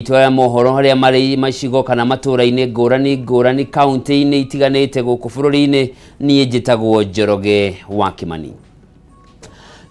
Itwara mohoro harĩa marĩ macigo kana matũra-inĩ ngũrani ngũrani kaunti-inĩ itiganĩte gũkũ bũrũri-inĩ. Niĩ njĩtagwo Njoroge wa Kimani.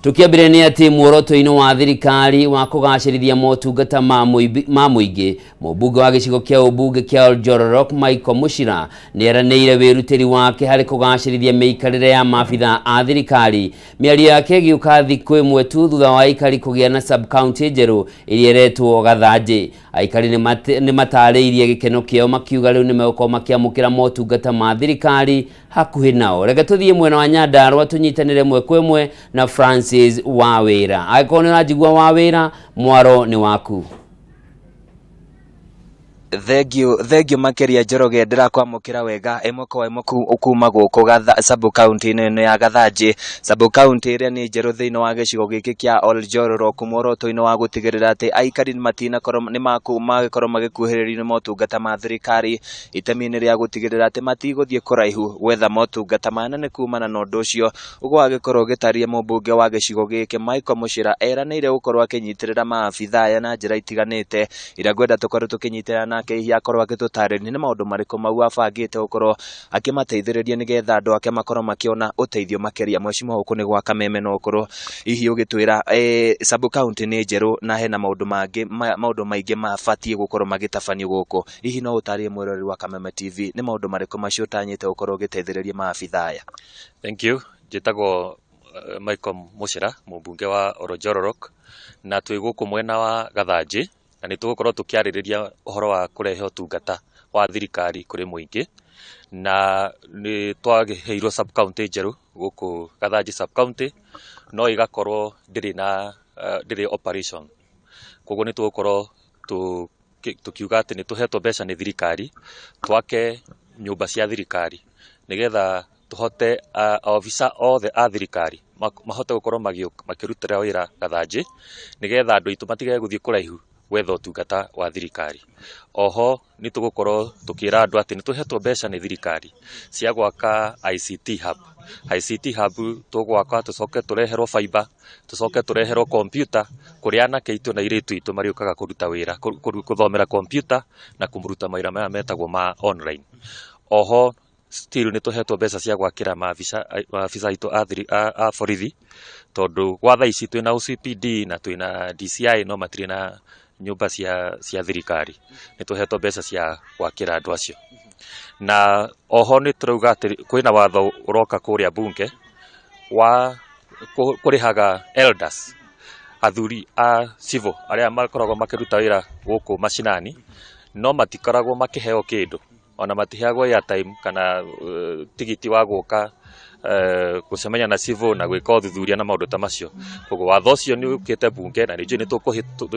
Tũkĩambĩrĩria nĩ atĩ muoroto-inĩ wa thirikari wa kũgacĩrithia motungata ma mũingĩ, mũmbunge wa gĩcigo kĩa ũmbunge kĩa Oljororok Michael Muchira nĩ eranĩire wĩrutĩri wake harĩ kũgacĩrithia mĩikarĩre ya maabitha a thirikari. Mĩario yake ĩgĩũka thikũ ĩmwe tu thutha wa aikari kũgĩa na sub-county njerũ ĩrĩa ĩretwo Gathanjĩ. Aikari nĩ matarĩirie gĩkeno kĩao makiuga rĩu nĩ megũkorwo makĩamũkĩra motungata ma thirikari hakuhĩ nao. Reke tũthiĩ mwena wa Nyandarua tũnyitanĩre ĩmwe kwa ĩmwe na Francis Wawĩra. Angĩkorwo nĩ ũranjigua Wawĩra, mwaro nĩ waku. Thengiũ, thengiũ makĩria Njoroge, ndĩrakwamũkĩra wega ĩmwe kwa ĩmwe kuma gũkũ sub county-inĩ ĩno ya Gathanjĩ, sub county ĩrĩa nĩ njerũ thĩinĩ wa gĩcigo gĩkĩ kĩa Oljororok, muoroto-inĩ wa gũtigĩrĩra atĩ aikari matinakorwo nĩ magĩkorwo magĩkuhĩrĩrio nĩ motungata ma thirikari, itemi-inĩ rĩa gũtigĩrĩra atĩ matigũthiĩ kũraihu gwetha motungata maya, na nĩ kumana na ũndũ ũcio ũguo agĩkorwo ũgĩtarĩria mũmbunge wa gĩcigo gĩkĩ Michael Mũchira eranĩire gũkorwo akĩnyitĩrĩra maabitha aya na njĩra itiganĩte iria ngwenda tũkorwo tũkĩnyitĩrĩra nake hihi akorwo agĩtũtarĩria nĩ maũndũ marĩkũ mau abangĩte gũkorwo akĩmateithĩrĩria nĩgetha andũ ake makorwo makĩona ũteithio makĩria. Mheshimiwa, gũkũ nĩ gwa Kameme, no ũkorwo hihi ũgĩtwĩra sub county nĩ njerũ na hena maũndũ mangĩ maũndũ maingĩ mabatiĩ gũkorwo magĩtabanio gũkũ, hihi no ũtarĩrie mwĩroreri wa Kameme TV nĩ maũndũ marĩkũ macio ũtanyĩte gũkorwo ũgĩteithĩrĩria maabitha aya? Thank you. Njĩtagwo Michael Mũcera, mũmbunge wa Oronjororok, na twĩ gũkũ mwena wa Gathanjĩ, na nĩ tũgũkorwo tũkĩarĩrĩria ũhoro wa kũrehe ũtungata wa thirikari kũrĩ mũingĩ, na nĩ twaheirwo sub county njerũ gũkũ Gathanjĩ sub county, no ĩgakorwo ndĩrĩ na ndĩrĩ operation. Koguo nĩ tũgũkorwo tũkiuga atĩ nĩ tũhetwo mbeca nĩ thirikari, twake nyũmba cia thirikari, nĩgetha tũhote obitha othe a thirikari mahote gũkorwo makĩrutĩra wĩra Gathanjĩ, nĩgetha andũ aitũ matigage gũthiĩ kũraihu gwetha ũtungata wa thirikari. Oho nĩ tũgũkorwo tũkĩra andũ atĩ nĩ tũhetwo mbeca nĩ thirikari cia gwaka ICT hub. ICT hub tũgwaka tũcoke tũreherwo fiber, tũcoke tũreherwo kompiuta kũrĩa anake aitũ na airĩtu aitũ marĩũkaga kũruta wĩra, gũthomera kompiuta na kũruta mawĩra maya metagwo ma online. Oho still nĩ tũhetwo mbeca cia gwakĩra maabitha aitũ a borithi, tondũ gwa thaa ici twĩna OCPD na twĩna DCI no matirĩ na nyũmba cia thirikari. Nĩ tũhetwo mbeca cia gwakĩra andũ acio. Na oho nĩ tũrauga atĩ kwĩna watho ũroka kũrĩa bunge wa kũrĩhaga elders, athuri a civil arĩa makoragwo makĩruta wĩra gũkũ macinani, no matikoragwo makĩheo kĩndũ, ona matiheagwo airtime kana tigiti wa gũka gũcemania na civil na gwĩka ũthuthuria na maũndũ ta macio. Koguo watho ũcio nĩ ũkĩte bunge na nĩ njũĩ nĩ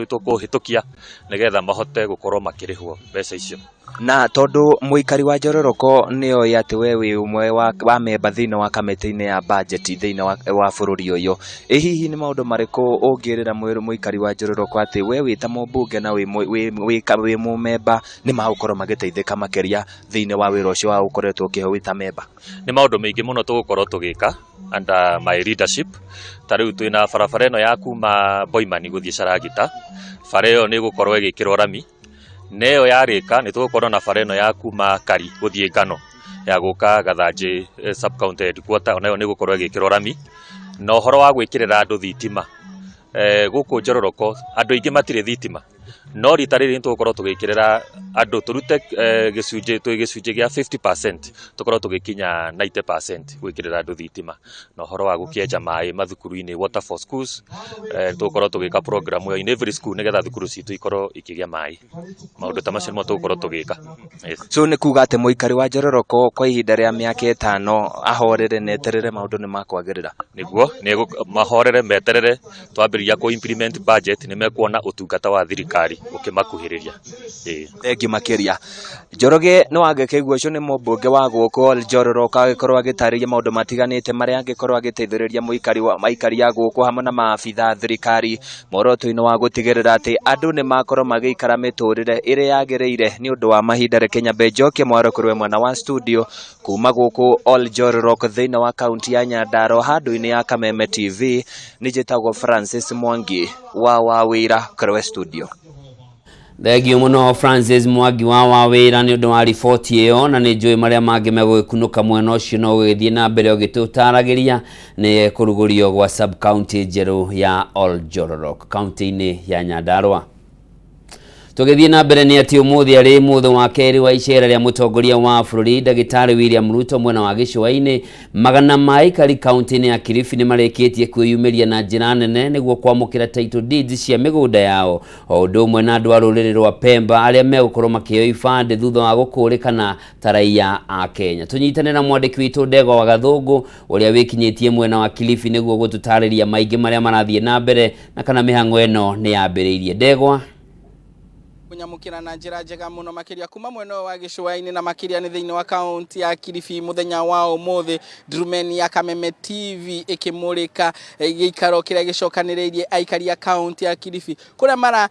tũkũhĩtũkia nĩgetha mahote gũkorwo makĩrĩhwo mbeca icio. Na tondũ mũikari wa Njororoko nĩ oĩ atĩ we wĩ ũmwe wa memba thĩinĩ wa kamĩtĩ-inĩ ya budget thĩinĩ wa bũrũri ũyũ, ĩ hihi nĩ maũndũ marĩkũ ũngĩrĩra mũikari wa Njororoko atĩ we wĩ ta mũmbunge na wĩ mũmemba nĩ magũkorwo magĩteithĩka makĩria thĩinĩ wa wĩra ũcio wa ũkoretwo ũkĩheo wĩ ta memba? Nĩ maũndũ maingĩ mũno tũgũkorwo tũgĩka under my leadership. Ta rĩu twĩna barabara ĩno ya kuma Boimani gũthiĩ Caragita, bara ĩyo nĩ ĩgũkorwo ĩgĩkĩrwo rami, na ĩyo yarĩka nĩ tũgũkorwo na bara ĩno ya kuma Kari gũthiĩ Ngano ya gũka Gathanjĩ sub county headquarter, onayo nĩ ĩgũkorwo ĩgĩkĩrwo rami. Na ũhoro wa gwĩkĩrĩra andũ thitima, gũkũ Njororoko andũ aingĩ matirĩ thitima, no rita rĩrĩ nĩ tũgũkorwo tũgĩkĩrĩra andũ tũrute gĩcunjĩ, twĩ gĩcunjĩ gĩa 50% tũkorwo tũgĩkinya 90% gwĩkĩrĩra andũ thitima. Na ũhoro wa gũkĩenja maĩ mathukuru-inĩ, water for schools, tũgũkorwo tũgĩka program ĩyo in every school nĩgetha thukuru citũ ikorwo ikĩgĩa maĩ. Maũndũ ta macio nĩmo tũgũkorwo tũgĩka. Yes. So nĩ kuga atĩ mũikari wa Njororoko kwa ihinda rĩa mĩaka 5 ahorere na eterere maũndũ nĩ makwagĩrĩra. Nĩguo, mahorere meterere twambĩrĩria kũ implement budget nĩ mekuona ũtungata wa thirikari ũkĩmakuhĩrĩria. Ĩĩ. Thengiũ makĩria. Njoroge nĩ wangĩkĩigua ũcio nĩ mũmbunge wa gũkũ Njororoko agĩkorwo agĩtarĩria maũndũ matiganĩte marĩa angĩkorwo agĩteithĩrĩria mũikari wa aikari a gũkũ hamwe na maabitha a thirikari muoroto-inĩ wa gũtigĩrĩra atĩ andũ nĩ makorwo magĩikara mĩtũrĩre ĩrĩa yagĩrĩire. Nĩ ũndũ wa mahinda, reke nyambe njokie mwaro kũrĩ mwena wa studio kuma gũkũ Oljororok thĩinĩ wa kaunti ya Nyandarua handũ-inĩ ya Kameme TV. Nĩ njĩtagwo Francis Mwangi wa Wawĩra kũrĩ studio. Thengio mũno Francis Mwangi wa Wawĩra nĩ ũndũ wa riboti ĩyo, na nĩ njũĩ marĩa mangĩ megũgĩkunũka mwena ũcio no ũgĩthiĩ na mbere ũgĩtũtaragĩria. Nĩ kũrugũrio gwa sub county njerũ ya Oljororok kaunti-inĩ ya Nyandarua. Tũgĩthiĩ na mbere nĩ atĩ ũmũthĩ arĩ mũthĩ wa kerĩ wa icera rĩa mũtongoria wa bũrũri ndagĩtarĩ William Ruto mwena wa gĩcũa-inĩ, magana ma aikari kaunti-inĩ ya Kilifi nĩ marĩkĩtie kwĩyumĩria na njĩra nene nĩguo kwamũkĩra title deeds cia mĩgũnda yao, o ũndũ ũmwe na andũ a rũrĩrĩ rwa Pemba arĩa megũkorwo makĩheo ibandĩ thutha wa gũkũrĩkana ta raia a Kenya. Tũnyitane na mwandĩki witũ Ndegwa wa Gathũngũ ũrĩa wĩkinyĩtie mwena wa Kilifi nĩguo gũtũtarĩria maingĩ marĩa marathiĩ na mbere na kana mĩhang'o ĩno nĩ yambĩrĩirie. Ndegwa. Kunyamukira na njira njega muno makiria kuma mwena wa gĩcũa-inĩ na makiria nĩ thĩinĩ wa kaunti ya Kilifi. Mũthenya wa ũmũthĩ Ndurumeni ya Kameme TV ĩkĩmũrĩka gĩikaro kĩrĩa gĩcokanĩrĩirie aikari a kaunti ya Kilifi kũrĩa mara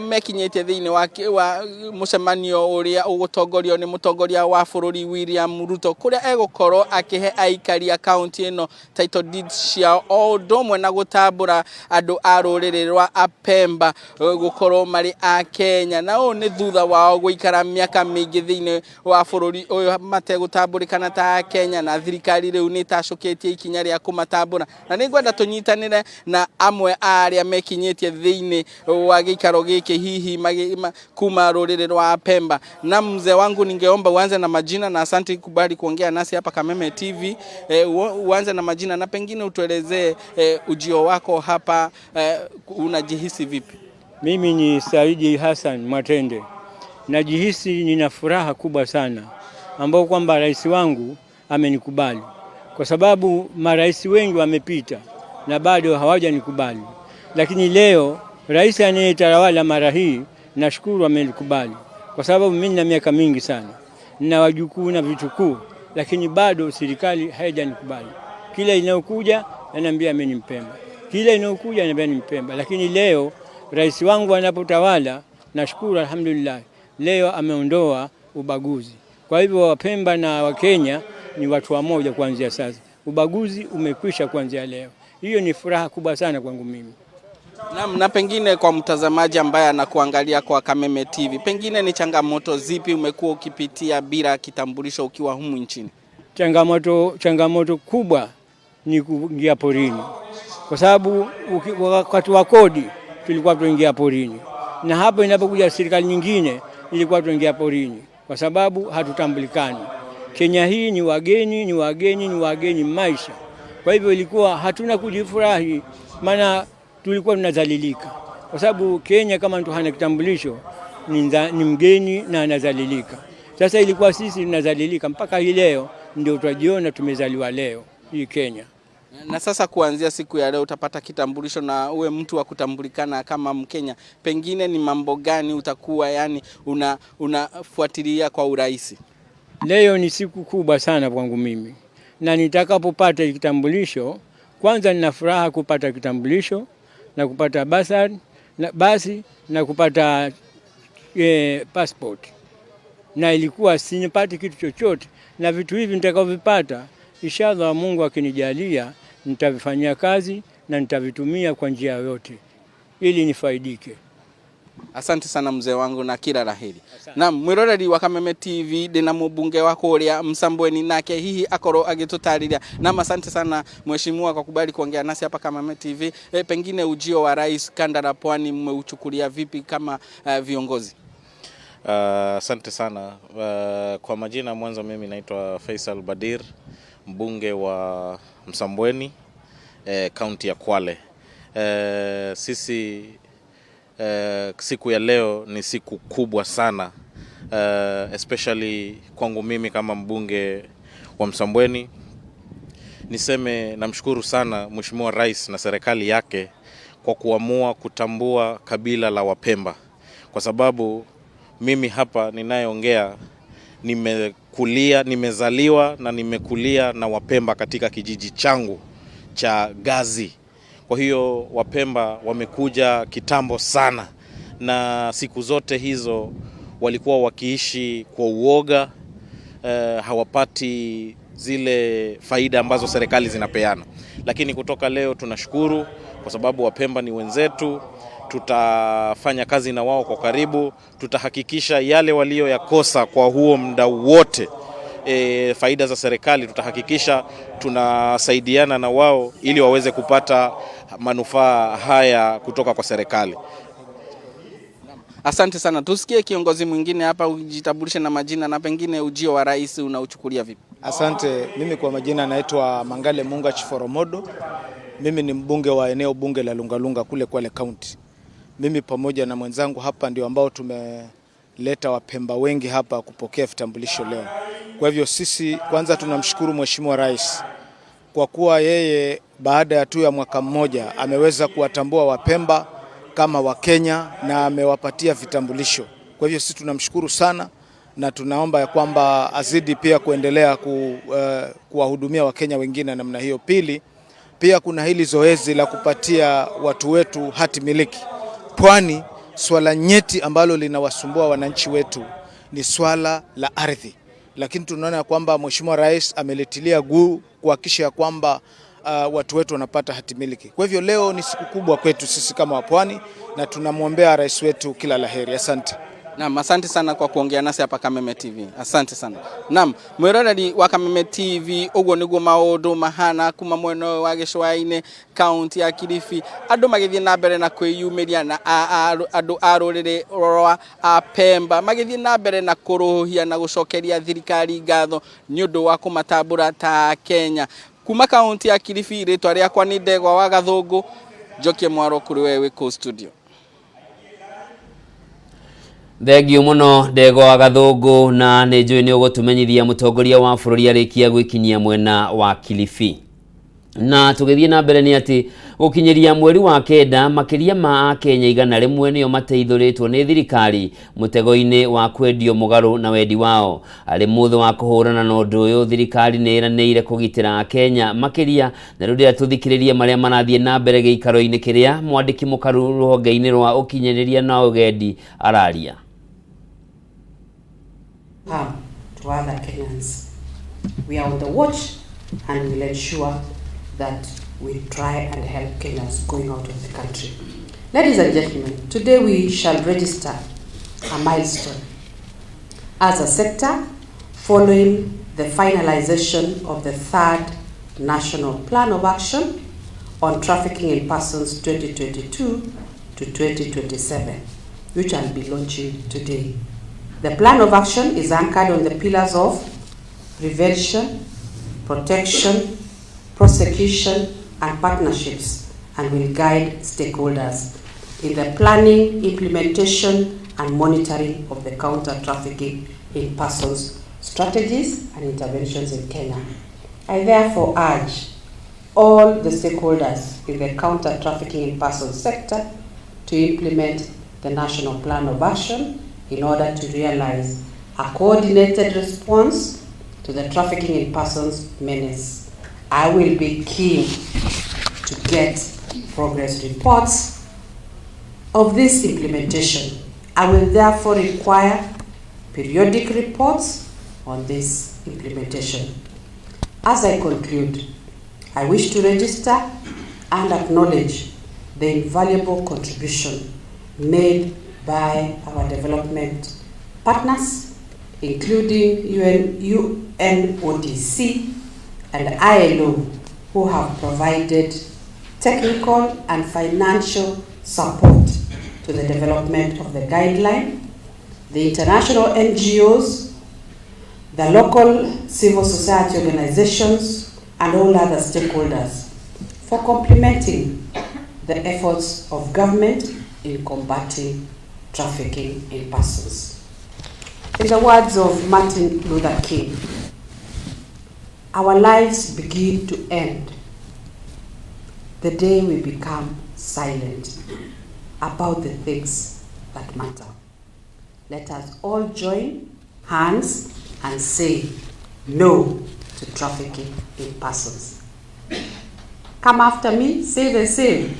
mekinyĩtie thĩinĩ wa mũcemanio ũrĩa ũgũtongorio nĩ mũtongoria wa bũrũri William Ruto, kũrĩa egũkorwo akĩhe aikari a kaunti ĩno title deeds ciao, o ũndũ ũmwe na gũtambũra andũ a rũrĩrĩ rwa Apemba gũkorwo marĩ a Kenya, na ũũ nĩ thutha wao gũikara mĩaka mĩingĩ thĩinĩ wa bũrũri ũyũ mategũtambũrĩkana ta Kenya, na thirikari rĩu nĩ ĩtacũkĩtie ikinya rĩa kũmatambũra. Na nĩ ngwenda tũnyitanĩre na amwe a arĩa mekinyĩtie thĩinĩ wa gĩikaro gĩkĩ hihi kuma rũrĩrĩ rwa Pemba. Na mzee wangu, ningeomba uanze na majina, na asante kubali kuongea nasi hapa Kameme TV. Uanze na majina na pengine utuelezee ujio wako hapa, unajihisi vipi? Mimi ni Saidi Hassan Mwatende. Najihisi nina furaha kubwa sana ambao kwamba rais wangu amenikubali, kwa sababu marais wengi wamepita na bado hawajanikubali, lakini leo rais anayetawala mara hii nashukuru amenikubali, kwa sababu mimi nina miaka mingi sana na wajukuu na vitukuu, lakini bado serikali haijanikubali. Kila inayokuja ananiambia mimi ni Mpemba, kila inayokuja ananiambia ni Mpemba, lakini leo rais wangu anapotawala nashukuru alhamdulillah, leo ameondoa ubaguzi. Kwa hivyo Wapemba na Wakenya ni watu wamoja kuanzia sasa. Ubaguzi umekwisha kuanzia leo. Hiyo ni furaha kubwa sana kwangu mimi. Naam, na pengine kwa mtazamaji ambaye anakuangalia kwa Kameme TV, pengine ni changamoto zipi umekuwa ukipitia bila kitambulisho ukiwa humu nchini? Changamoto kubwa ni kuingia porini, kwa sababu wakati wa kodi tulikuwa tuingia porini, na hapo inapokuja serikali nyingine ilikuwa tuingia porini, kwa sababu hatutambulikani. Kenya hii ni wageni, ni wageni, ni wageni maisha. Kwa hivyo ilikuwa hatuna kujifurahi, maana tulikuwa tunadhalilika, kwa sababu Kenya kama mtu hana kitambulisho ni mgeni na anadhalilika. Sasa ilikuwa sisi tunadhalilika mpaka hii leo ndio twajiona tumezaliwa leo hii Kenya. Na sasa kuanzia siku ya leo utapata kitambulisho na uwe mtu wa kutambulikana kama Mkenya. Pengine ni mambo gani utakuwa yani unafuatilia kwa urahisi? Leo ni siku kubwa sana kwangu mimi, na nitakapopata kitambulisho, kwanza nina furaha kupata kitambulisho na kupata basari na basi na kupata passport, na ilikuwa sinipati kitu chochote, na vitu hivi nitakavyovipata inshallah, Mungu akinijalia, nitavifanyia kazi na nitavitumia kwa njia yoyote ili nifaidike. Asante sana mzee wangu na kila laheri. Naam, mwiroreri wa Kameme TV, ndina mubunge wa kuria Msambweni nake hihi akorwo agitutariria. Naam, asante sana mheshimiwa kwa kubali kuongea nasi hapa Kameme TV. Pengine ujio wa rais kanda la Pwani mmeuchukulia vipi kama viongozi? Asante sana. Kwa majina mwanzo mimi naitwa Faisal Badir, mbunge wa Msambweni, kaunti ya Kwale. Sisi siku ya leo ni siku kubwa sana, especially kwangu mimi kama mbunge wa Msambweni. Niseme namshukuru sana Mheshimiwa Rais na serikali yake kwa kuamua kutambua kabila la Wapemba, kwa sababu mimi hapa ninayeongea nimezaliwa na nimekulia na Wapemba katika kijiji changu cha Gazi. Kwa hiyo Wapemba wamekuja kitambo sana, na siku zote hizo walikuwa wakiishi kwa uoga, hawapati zile faida ambazo serikali zinapeana. Lakini kutoka leo tunashukuru kwa sababu Wapemba ni wenzetu Tutafanya kazi na wao kwa karibu, tutahakikisha yale walioyakosa kwa huo muda wote, faida za serikali, tutahakikisha tunasaidiana na wao ili waweze kupata manufaa haya kutoka kwa serikali. Asante sana. Tusikie kiongozi mwingine hapa, ujitambulishe na majina na pengine ujio wa rais unauchukulia vipi? Asante. Mimi kwa majina naitwa Mangale Munga Chiforomodo. Mimi ni mbunge wa eneo bunge la Lungalunga kule Kwale County. Mimi pamoja na mwenzangu hapa ndio ambao tumeleta Wapemba wengi hapa kupokea vitambulisho leo. Kwa hivyo sisi kwanza tunamshukuru Mheshimiwa Rais kwa kuwa yeye baada ya tu ya mwaka mmoja ameweza kuwatambua Wapemba kama Wakenya na amewapatia vitambulisho. Kwa hivyo sisi tunamshukuru sana na tunaomba ya kwamba azidi pia kuendelea kuwahudumia Wakenya wengine namna hiyo. Pili, pia kuna hili zoezi la kupatia watu wetu hati miliki. Pwani, swala nyeti ambalo linawasumbua wananchi wetu ni swala la ardhi, lakini tunaona kwamba Mheshimiwa Rais amelitilia guu kuhakikisha kwamba watu wetu wanapata hati miliki. Kwa hivyo leo ni siku kubwa kwetu sisi kama wapwani na tunamwombea rais wetu kila laheri. Asante. Naam, asante sana kwa kuongea nasi hapa Kameme TV. Asante sana. Naam, mwiroreri wa Kameme TV uguo niguo maundu mahana kuma mwena ũyũ wa gĩcũa-inĩ kaunti ya Kilifi, andũ magĩthiĩ na mbere na kwĩyumĩria na andũ a rũrĩrĩ rwa Pemba magĩthiĩ na mbere na kũrũhia na gũcokeria thirikari ngatho nĩ ũndũ wa kũmatambũra ta Kenya. Kuma kaunti ya Kilifi, rĩtwa rĩakwa nĩ Ndegwa wa Gathũngũ, njokie mwaro kũrĩ we wĩ kũu studio. Thengiũ mũno Ndegwa wa Gathũngũ, na nĩ njũĩ nĩ ũgũtũmenyithia mũtongoria wa bũrũri arĩkia gwĩkinyia mwena wa Kilifi. Na tũgĩthiĩ na mbere nĩ atĩ gũkinyĩria mweri wa kenda makĩria ma Akenya 100 nĩo mateithũrĩtwo nĩ thirikari mũtego-inĩ wa kwendio mũgarũ na wendi wao. Arĩ mũthĩ wa kũhũrana na ũndũ ũyũ, thirikari nĩ ĩranĩire kũgitĩra Akenya makĩria. Na rĩu ndĩrenda tũthikĩrĩrie marĩa marathiĩ na mbere gĩikaro-inĩ kĩrĩa mwandĩki mũkaru rũhonge-inĩ rwa ũkinyanĩria na ũgendi araria. Harm to other Kenyans. We are on the watch and will ensure that we try and help Kenyans going out of the country. Ladies and gentlemen, today we shall register a milestone as a sector following the finalization of the third National Plan of Action on Trafficking in Persons 2022 to 2027, which I'll be launching today. The plan of action is anchored on the pillars of prevention, protection, prosecution, and partnerships, and will guide stakeholders in the planning, implementation, and monitoring of the counter-trafficking in persons strategies and interventions in Kenya. I therefore urge all the stakeholders in the counter-trafficking in persons sector to implement the National Plan of Action in order to realize a coordinated response to the trafficking in persons menace. I will be keen to get progress reports of this implementation. I will therefore require periodic reports on this implementation. As I conclude, I wish to register and acknowledge the invaluable contribution made by our development partners, including UNODC and ILO, who have provided technical and financial support to the development of the guideline, the international NGOs, the local civil society organizations, and all other stakeholders for complementing the efforts of government in combating trafficking in persons. In the words of Martin Luther King, our lives begin to end the day we become silent about the things that matter. Let us all join hands and say no to trafficking in persons. Come after me, say the same.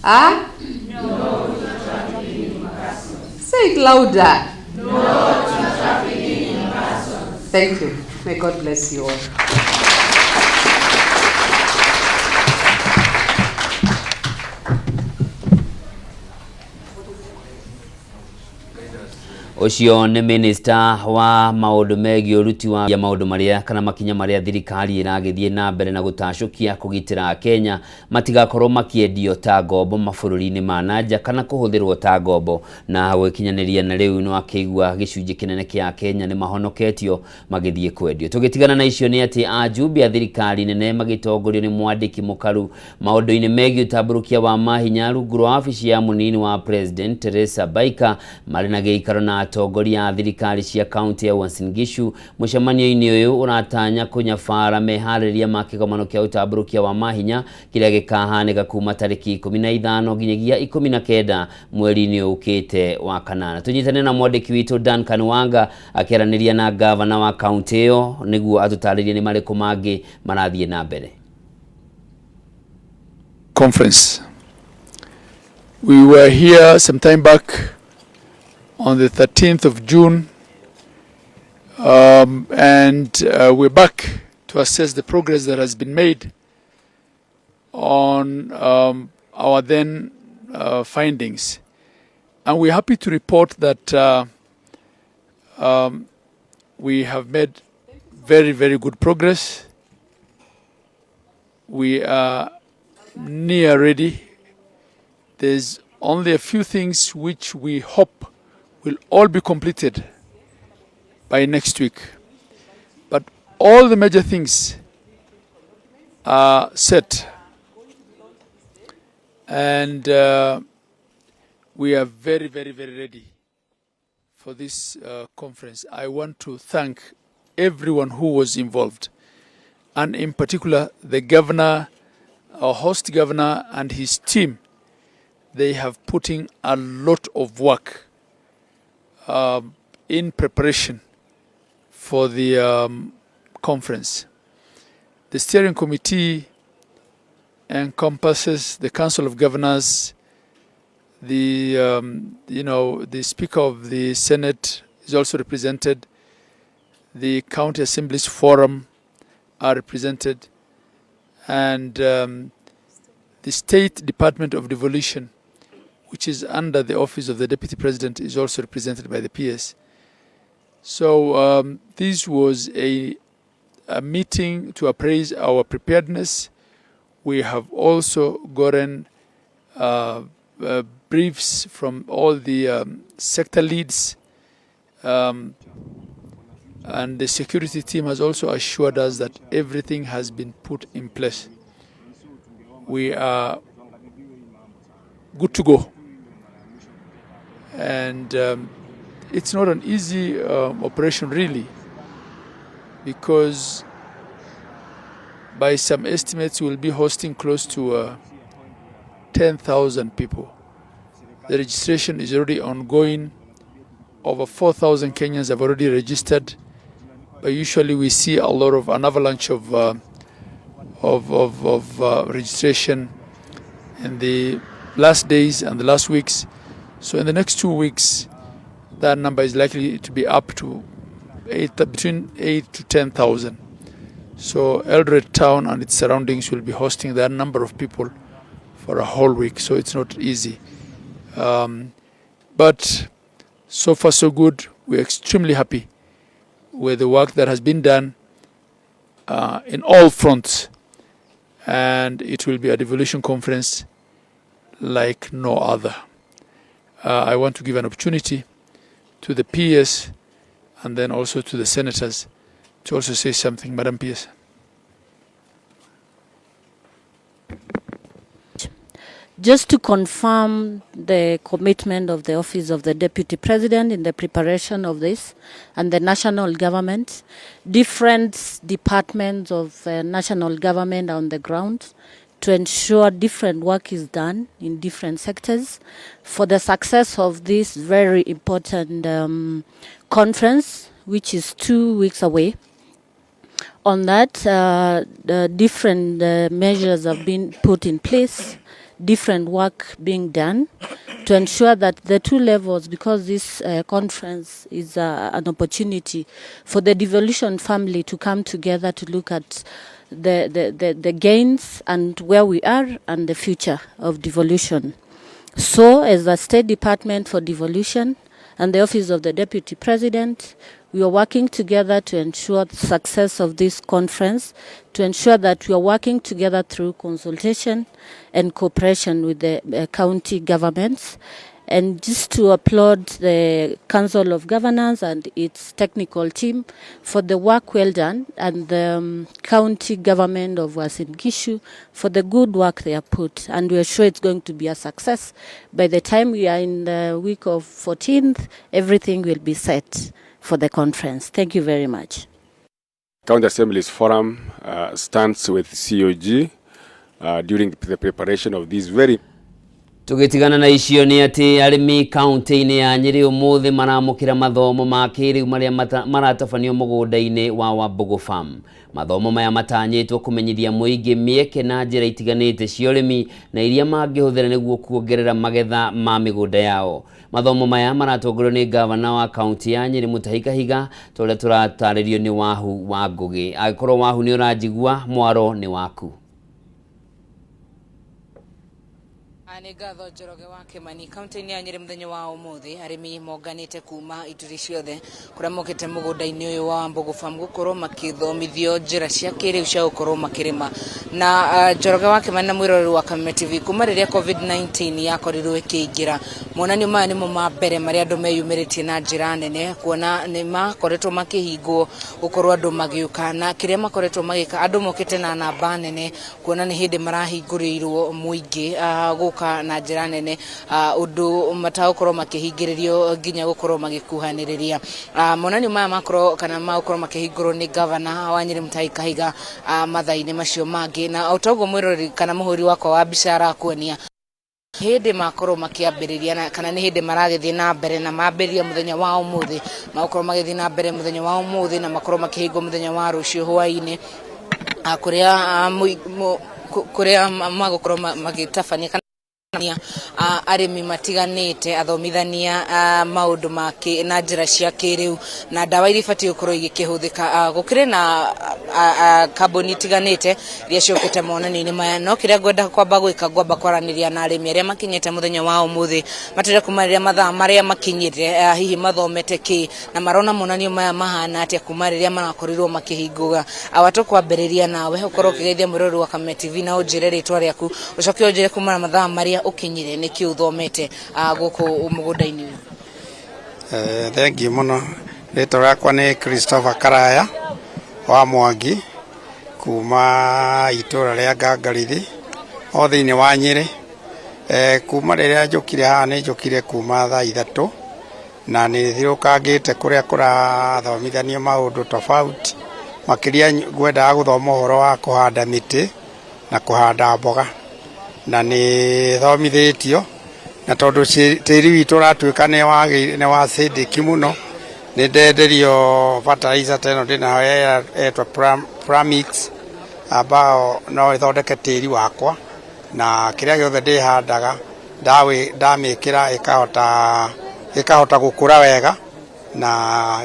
Huh? No to trafficking in persons. Say it louder. No to trafficking in persons. Thank you. May God bless you all. Ũcio nĩ minista wa maũndũ megiĩ ũruti wa maũndũ marĩa kana makinya marĩa thirikari ĩragĩthiĩ na mbere na gũtacũkia kũgitĩra Akenya matigakorwo makĩendio ta ngombo mabũrũri-inĩ ma nanja kana kũhũthĩrwo ta ngombo. Na gũgĩkinyanĩria na rĩu nĩ wakĩigua gĩcunjĩ kĩnene kĩa Akenya nĩ mahonoketio magĩthiĩ kwendio. Tũgĩtigana na icio nĩ atĩ ajumbe a thirikari nene magĩtongorio nĩ mwandĩki mũkaru maũndũ-inĩ megiĩ ũtambũrũkia wa mahinya rungu rwa wabici ya mũnini wa President Teresa Baika marĩ na gĩikaro na atongoria a thirikari cia kaunti ya Uasin Gishu. Mũcemanio-inĩ ũyũ ũratanya kũnyabara meharĩrĩria ma kĩgomano kĩa ũtambũrũkia wa mahinya kĩrĩa gĩkahanĩka kuma tarĩki 15 nginyagia 19 mweri-inĩ ũkĩte wa kanana. Tũnyitane na mwandĩki witũ Duncan Wanga akĩaranĩria na gavana wa kaunti ĩyo nĩguo atũtarĩrie nĩ marĩkũ mangĩ marathiĩ na mbere. Conference. We were here some time back on the 13th of June, and we're back to assess the progress that has been made on our then findings. And we're happy to report that we have made very, very good progress. We are near ready. There's only a few things which we hope will all be completed by next week. But all the major things are set. And we are very, very, very ready for this conference. I want to thank everyone who was involved, and in particular the governor, our host governor, and his team. They have put in a lot of work in preparation for the conference. The steering committee encompasses the Council of Governors, the the Speaker of the Senate is also represented, the County Assemblies Forum are represented, and the State Department of Devolution, which is under the office of the Deputy President, is also represented by the PS. So this was a meeting to appraise our preparedness. We have also gotten briefs from all the sector leads, and the security team has also assured us that everything has been put in place. We are good to go. And it's not an easy operation, really, because by some estimates we'll be hosting close to 10,000 people. The registration is already ongoing. Over 4,000 Kenyans have already registered. But usually we see a lot of an avalanche of registration in the last days and the last weeks. So in the next 2 weeks, that number is likely to be up to between 8 to 10,000. So Eldoret town and its surroundings will be hosting that number of people for a whole week. So it's not easy. But so far so good. We're extremely happy with the work that has been done in all fronts. And it will be a devolution conference like no other. I want to give an opportunity to the PS and then also to the senators to also say something. Madam PS. Just to confirm the commitment of the Office of the Deputy President in the preparation of this and the national government, different departments of national government are on the ground to ensure different work is done in different sectors for the success of this very important conference, which is 2 weeks away. On that, the different measures have been put in place, different work being done to ensure that the two levels, because this conference is an opportunity for the devolution family to come together to look at the gains and where we are and the future of devolution. So, as the State Department for Devolution, and the Office of the Deputy President. We are working together to ensure the success of this conference, to ensure that we are working together through consultation and cooperation with the county governments. And just to applaud the Council of Governors and its technical team for the work well done, and the county government of Uasin Gishu for the good work they have put. And we are sure it's going to be a success. By the time we are in the week of 14th, everything will be set for the conference. Thank you very much. County Assemblies Forum stands with COG during the preparation of this very Tũgĩtigana na icio nĩ atĩ arĩmi kaunti-inĩ ya Nyĩrĩ ũmũthĩ maramũkĩra mathomo ma kĩrĩu marĩa maratabanio mũgũnda-inĩ wa Wambugu Farm. Mathomo maya matanyĩtwo kũmenyithia mũingĩ mĩeke na njĩra itiganĩte cia ũrĩmi na iria mangĩhũthĩra nĩguo kuongerera magetha ma mĩgũnda yao. Mathomo maya maratongorio nĩ gavana wa kaunti ya Nyĩrĩ Mutahi Kahiga, ta ũrĩa tũratarĩrio nĩ Wahu wa Ngũgĩ. Angĩkorwo Wahu nĩ ũranjigua, mwaro nĩ waku. Nĩ ngatho Njoroge wa Kĩmani. Kaunti-inĩ ya Nyĩrĩ mũthenya wa ũmũthĩ arĩmi monganĩte kuma ituri ciothe kũrĩa mokĩte mũgũnda-inĩ ũyũ wa Wambugu Farm gũkorwo makĩthomithio njĩra cia kĩrĩu cia gũkorwo makĩrĩma na Njoroge wa Kĩmani na mwĩroreri wa Kameme TV. Kuma rĩrĩa COVID-19 yakorirwo ĩkĩingĩra, monanio maya nĩmo ma mbere marĩa andũ meyumĩrĩtie na njĩra nene, kuona nĩ makoretwo makĩhingwo gũkorwo andũ magĩũka, na kĩrĩa makoretwo magĩka, andũ mokĩte na namba nene, kuona nĩ hĩndĩ marahingũrĩirwo mũingĩ gũka na njĩra nene, ũndũ matagũkorwo makĩhingĩrĩrio nginya gũkorwo magĩkuhanĩrĩria. Monanio maya makorwo kana magũkorwo makĩhingũrwo nĩ gavana wa Nyĩrĩ Mutahi Kahiga mathaa-inĩ macio mangĩ, na o toguo mwĩroreri kana mũhũri wakwa wa mbica arakuonia, hĩndĩ makorwo makĩambĩrĩria kana nĩ hĩndĩ maragĩthiĩ na mbere na mambĩrĩria mũthenya wa ũmũthĩ, magũkorwo magĩthiĩ na mbere mũthenya wa ũmũthĩ na makorwo makĩhingwo mũthenya wa rũciũ hwaĩ-inĩ, kũrĩa magũkorwo magĩtabania kana arĩmi matiganĩte, athomithania maũndũ ma na njĩra cia kĩrĩu na ndawa iria ibatiĩ gũkorwo igĩkĩhũthĩka. Gũkĩrĩ na kambuni itiganĩte iria ciũkĩte monanio-inĩ maya, no kĩrĩa ngwenda kwamba gwĩka, ngwamba kwaranĩria na arĩmi arĩa makinyĩte mũthenya wa ũmũthĩ, matwĩre kuma rĩrĩa mathaa marĩa makinyĩte, hihi mathomete kĩ na marona monanio maya mahana atĩa kuma rĩrĩa marakorirwo makĩhingũra. Awa, tũkwambĩrĩria nawe, ũkorwo ũkĩgeithia mwĩroreri wa Kameme TV na ũnjĩre rĩtwa rĩaku, ũcoke ũnjĩre kuma na mathaa marĩa ũkinyire nĩkĩ ũthomete gũkũ mũgũnda-inĩ ũyũ. Thengiũ mũno. Rĩtwa rĩakwa nĩ Christopher Karaya wa Mwangi kuma itũra rĩa Ngangarithi o thĩinĩ wa Nyĩrĩ. Kuma rĩrĩa njũkire haha, nĩ njũkire kuma thaa 3 na nĩ thiũrũkangĩte kũrĩa kũrathomithanio maũndũ tofauti. Makĩria ngwendaga gũthoma ũhoro wa kũhanda mĩtĩ na kũhanda mboga, na nĩ thomithĩtio, na tondũ tĩri witũ ũratuĩka nĩ wa acidic mũno, nĩ ndenderio fertilizer ta ĩno ndĩnayo etwo Pramix, ambao no ĩthondeke tĩri wakwa, na kĩrĩa gĩothe ndĩhandaga ndamĩkĩra ĩkahota gũkũra wega na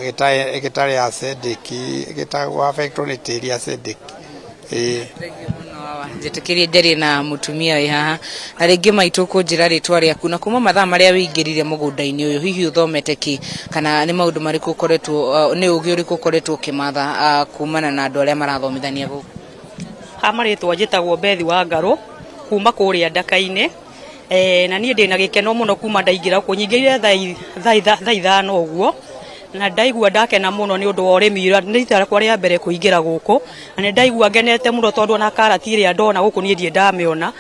gĩtarĩ acidic, gĩtagũ affectwo nĩ tĩri acidic, ĩĩ. Njĩtĩkĩrie njarie na mũtumia wĩ haha, na rĩngĩ maitũ, kũnjĩra rĩtwa rĩaku na kuma mathaa marĩa wĩingĩrire mũgũnda-inĩ ũyũ, hihi ũthomete kĩ kana nĩ maũndũ marĩkũ ũkoretwo, nĩ ũgĩ ũrĩkũ ũkoretwo ũkĩmatha kumana na andũ arĩa marathomithania gũkũ? Ha marĩtwa njĩtagwo Bethi wa Ngarũ kuma kũrĩa Ndaka-inĩ. Na niĩ ndĩna gĩkeno mũno kuma ndaingĩra gũkũ. Nyingĩrire thaa 5 ũguo na ndaigua ndakena mũno nĩ ũndũ wa ũrĩmi. Nĩ rita rĩakwa rĩa mbere kũingĩra gũkũ na nĩ ndaigua ngenete mũno, tondũ ona karati ĩrĩa ndona gũkũ niĩ ndirĩ ndamĩona,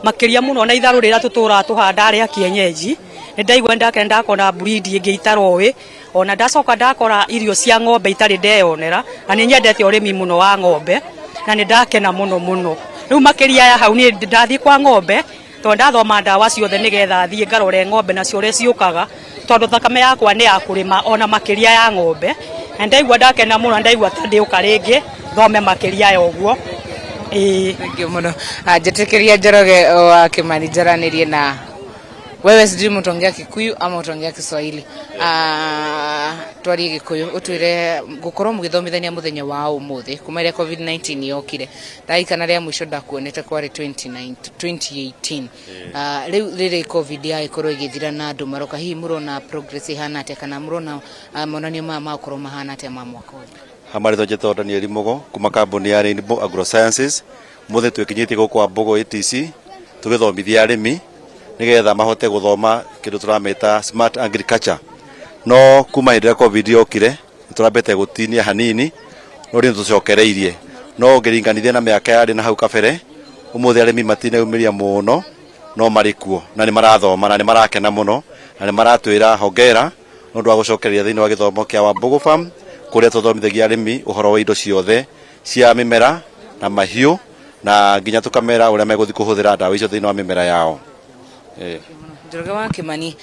makĩria mũno na itharũ rĩrĩa tũtũraga tũhanda rĩa kienyeji. Nĩ ndaigua ndakena ndakona breed ĩngĩ itaroĩ, ona ndacoka ndakora irio cia ng'ombe itarĩ ndeyonera, na nĩ nyendete ũrĩmi mũno wa ng'ombe na nĩ ndakena mũno mũno. Rĩu makĩria ya hau, niĩ ndathiĩ kwa ng'ombe, tondũ ndathoma ndawa ciothe nĩgetha thiĩ ngarore ng'ombe nacio ũrĩa ciũkaga, tondũ thakame yakwa nĩ ya kũrĩma ona makĩria ya ng'ombe, na ndaigua ndakena mũno na ndaigua ta ndĩũka rĩngĩ thome makĩria ya ũguo, ĩĩ. Thengiũ mũno. Njĩtĩkĩria Njoroge wa Kĩmani njaranĩrie na Wewe sijui mũtongea Kikuyu ama ũtongea Kiswahili. Ah, twarie Gĩkũyũ ũtwĩre gũkorwo mũgĩthomithania mũthenya wa ũmũthĩ kuma rĩrĩa COVID-19 yokire ndagĩkana rĩa mũico ndakuonete kwarĩ 29 2018. Ah, rĩu rĩrĩ COVID yagĩkorwo ĩgĩthira na andũ maroka, hihi mũrona progress ĩhana atĩa kana mũrona monanio maya magũkorwo mahana atĩa ma mwaka ũyũ? Hamarĩtwo njĩtagwo Daniel Mugo kuma kambuni ya Rainbow Agrosciences. Mũthĩ twĩkinyĩtie gũkũ Wambugu ATC tũgĩthomithia arĩmi nĩgetha mahote gũthoma kĩndũ tũramĩta smart agriculture. No kuma hĩndĩ ĩrĩa COVID yokire nĩtũrambĩte gũtinia hanini no rĩu nĩtũcokereirie. No ũngĩringanithia na mĩaka yarĩ na hau kabere, ũmũthĩ arĩmi matineyumĩria mũno no marĩ kuo na nĩ marathoma na nĩ marakena mũno na nĩ maratwĩra hongera nĩ ũndũ wa gũcokereria thĩinĩ wa gĩthomo kĩa Wambugu Farm kũrĩa tũthomithagia arĩmi ũhoro wa indo ciothe cia mĩmera na mahiũ na nginya tũkamera ũrĩa megũthiĩ kũhũthĩra ndawa icio thĩinĩ wa mĩmera yao. Njoroge wa Kimani,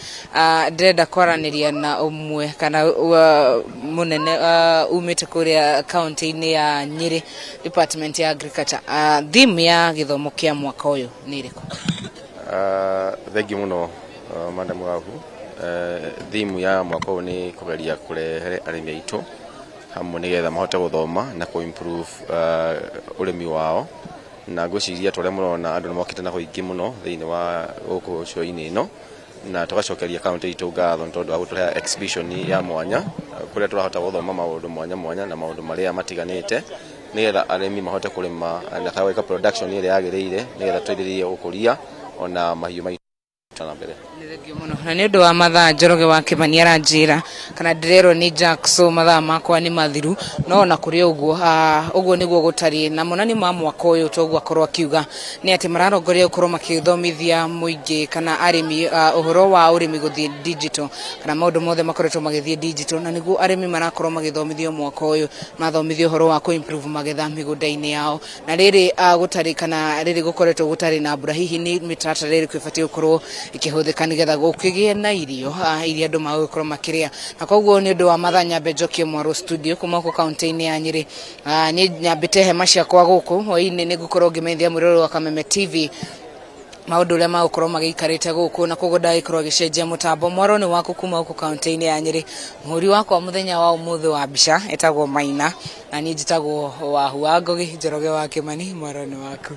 ndĩrenda kwaranĩria na ũmwe kana mũnene umĩte kũrĩa kaunti-inĩ ya Nyĩrĩ, department ya agriculture. Theme ya gĩthomo kĩa mwaka ũyũ nĩ ĩrĩkũ? Thengiũ mũno madam waku. Theme ya mwaka ũyũ nĩ kũgeria kũrehere arĩmi aitũ hamwe nĩgetha mahote gũthoma na kũ improve ũrĩmi wao, na ngwĩciria ta ũrĩa mũrona andũ nĩ mokĩte na ũingĩ mũno thĩinĩ wa gũkũ show-inĩ ĩno, na tũgacokeria kaunti itũ ngatho nĩ tondũ wa gũtũhe exhibition ya mwanya kũrĩa tũrahota gũthoma maũndũ mwanya mwanya na maũndũ marĩa matiganĩte nĩgetha arĩmi mahote kũrĩma na gwĩka production ĩrĩa yagĩrĩire nĩgetha tũteithĩrĩrie gũkũria ona mahiũ maitũ na mbere. Na nĩ ũndũ wa mathaa Njoroge wa Kimani aranjĩra kana ndĩrerwo nĩ Jackson mathaa makwa nĩ mathiru, no ona kũrĩ ũguo ũguo nĩguo gũtariĩ. Na monanio ma mwaka ũyũ toguo akorwo akiuga nĩ atĩ mararongoria gũkorwo makĩthomithia mũingĩ kana arĩmi ũhoro wa ũrĩmi gũthiĩ digital kana maũndũ mothe makoretwo magĩthiĩ digital, na nĩguo arĩmi marakorwo magĩthomithio mwaka ũyũ, mathomithio ũhoro wa kũ improve magetha mĩgũnda-inĩ yao. Na rĩrĩ gũtarĩ kana rĩrĩ gũkoretwo gũtarĩ na mbura, hihi nĩ mĩtaratara ĩrĩkũ ĩbatiĩ gũkorwo ĩkĩhũthĩka nĩgetha gũkĩgĩe na irio iria andũ magũgĩkorwo makĩrĩa. Na koguo nĩ ũndũ wa mathaa nyambe njokie mwarũ studio kuma gũkũ kaunti-inĩ ya Nyĩrĩ. Niĩ nyambĩte hema ciakwa gũkũ hwaĩ-inĩ, nĩ ngũkorwo ngĩmenyithia mwĩroreri wa Kameme TV maũndũ ũrĩa magũkorwo magĩikarĩte gũkũ, na koguo ndagĩkorwo agĩcenjia mũtambo. Mwaro nĩ waku kuma gũkũ kaunti-inĩ ya Nyĩrĩ. Mũhũri wakwa mũthenya wa ũmũthĩ wa mbica etagwo Maina, na niĩ njĩtagwo Wahu wa Ngũgĩ Njoroge wa Kimani. Mwaro nĩ waku.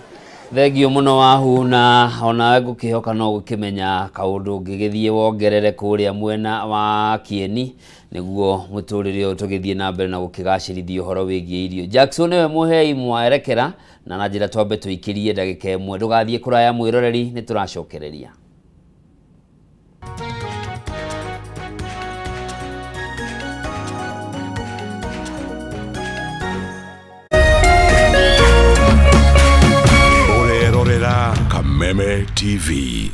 Thengiũ mũno Wahu, na onawe ngũkĩhoka no gũkĩmenya kaũndũ ũngĩgĩthiĩ wongerere kũrĩa mwena wa Kieni nĩguo mũtũrĩre ũyũ tũgĩthiĩ na mbere na gũkĩgacĩrithia ũhoro wĩgiĩ irio. Jackson nĩwe mũhei mwerekera na na njĩra twambe tũikĩrie ndagĩka ĩmwe, ndũgathiĩ kũraya mwĩroreri, nĩ tũracokereria. Ũrerorera Kameme TV.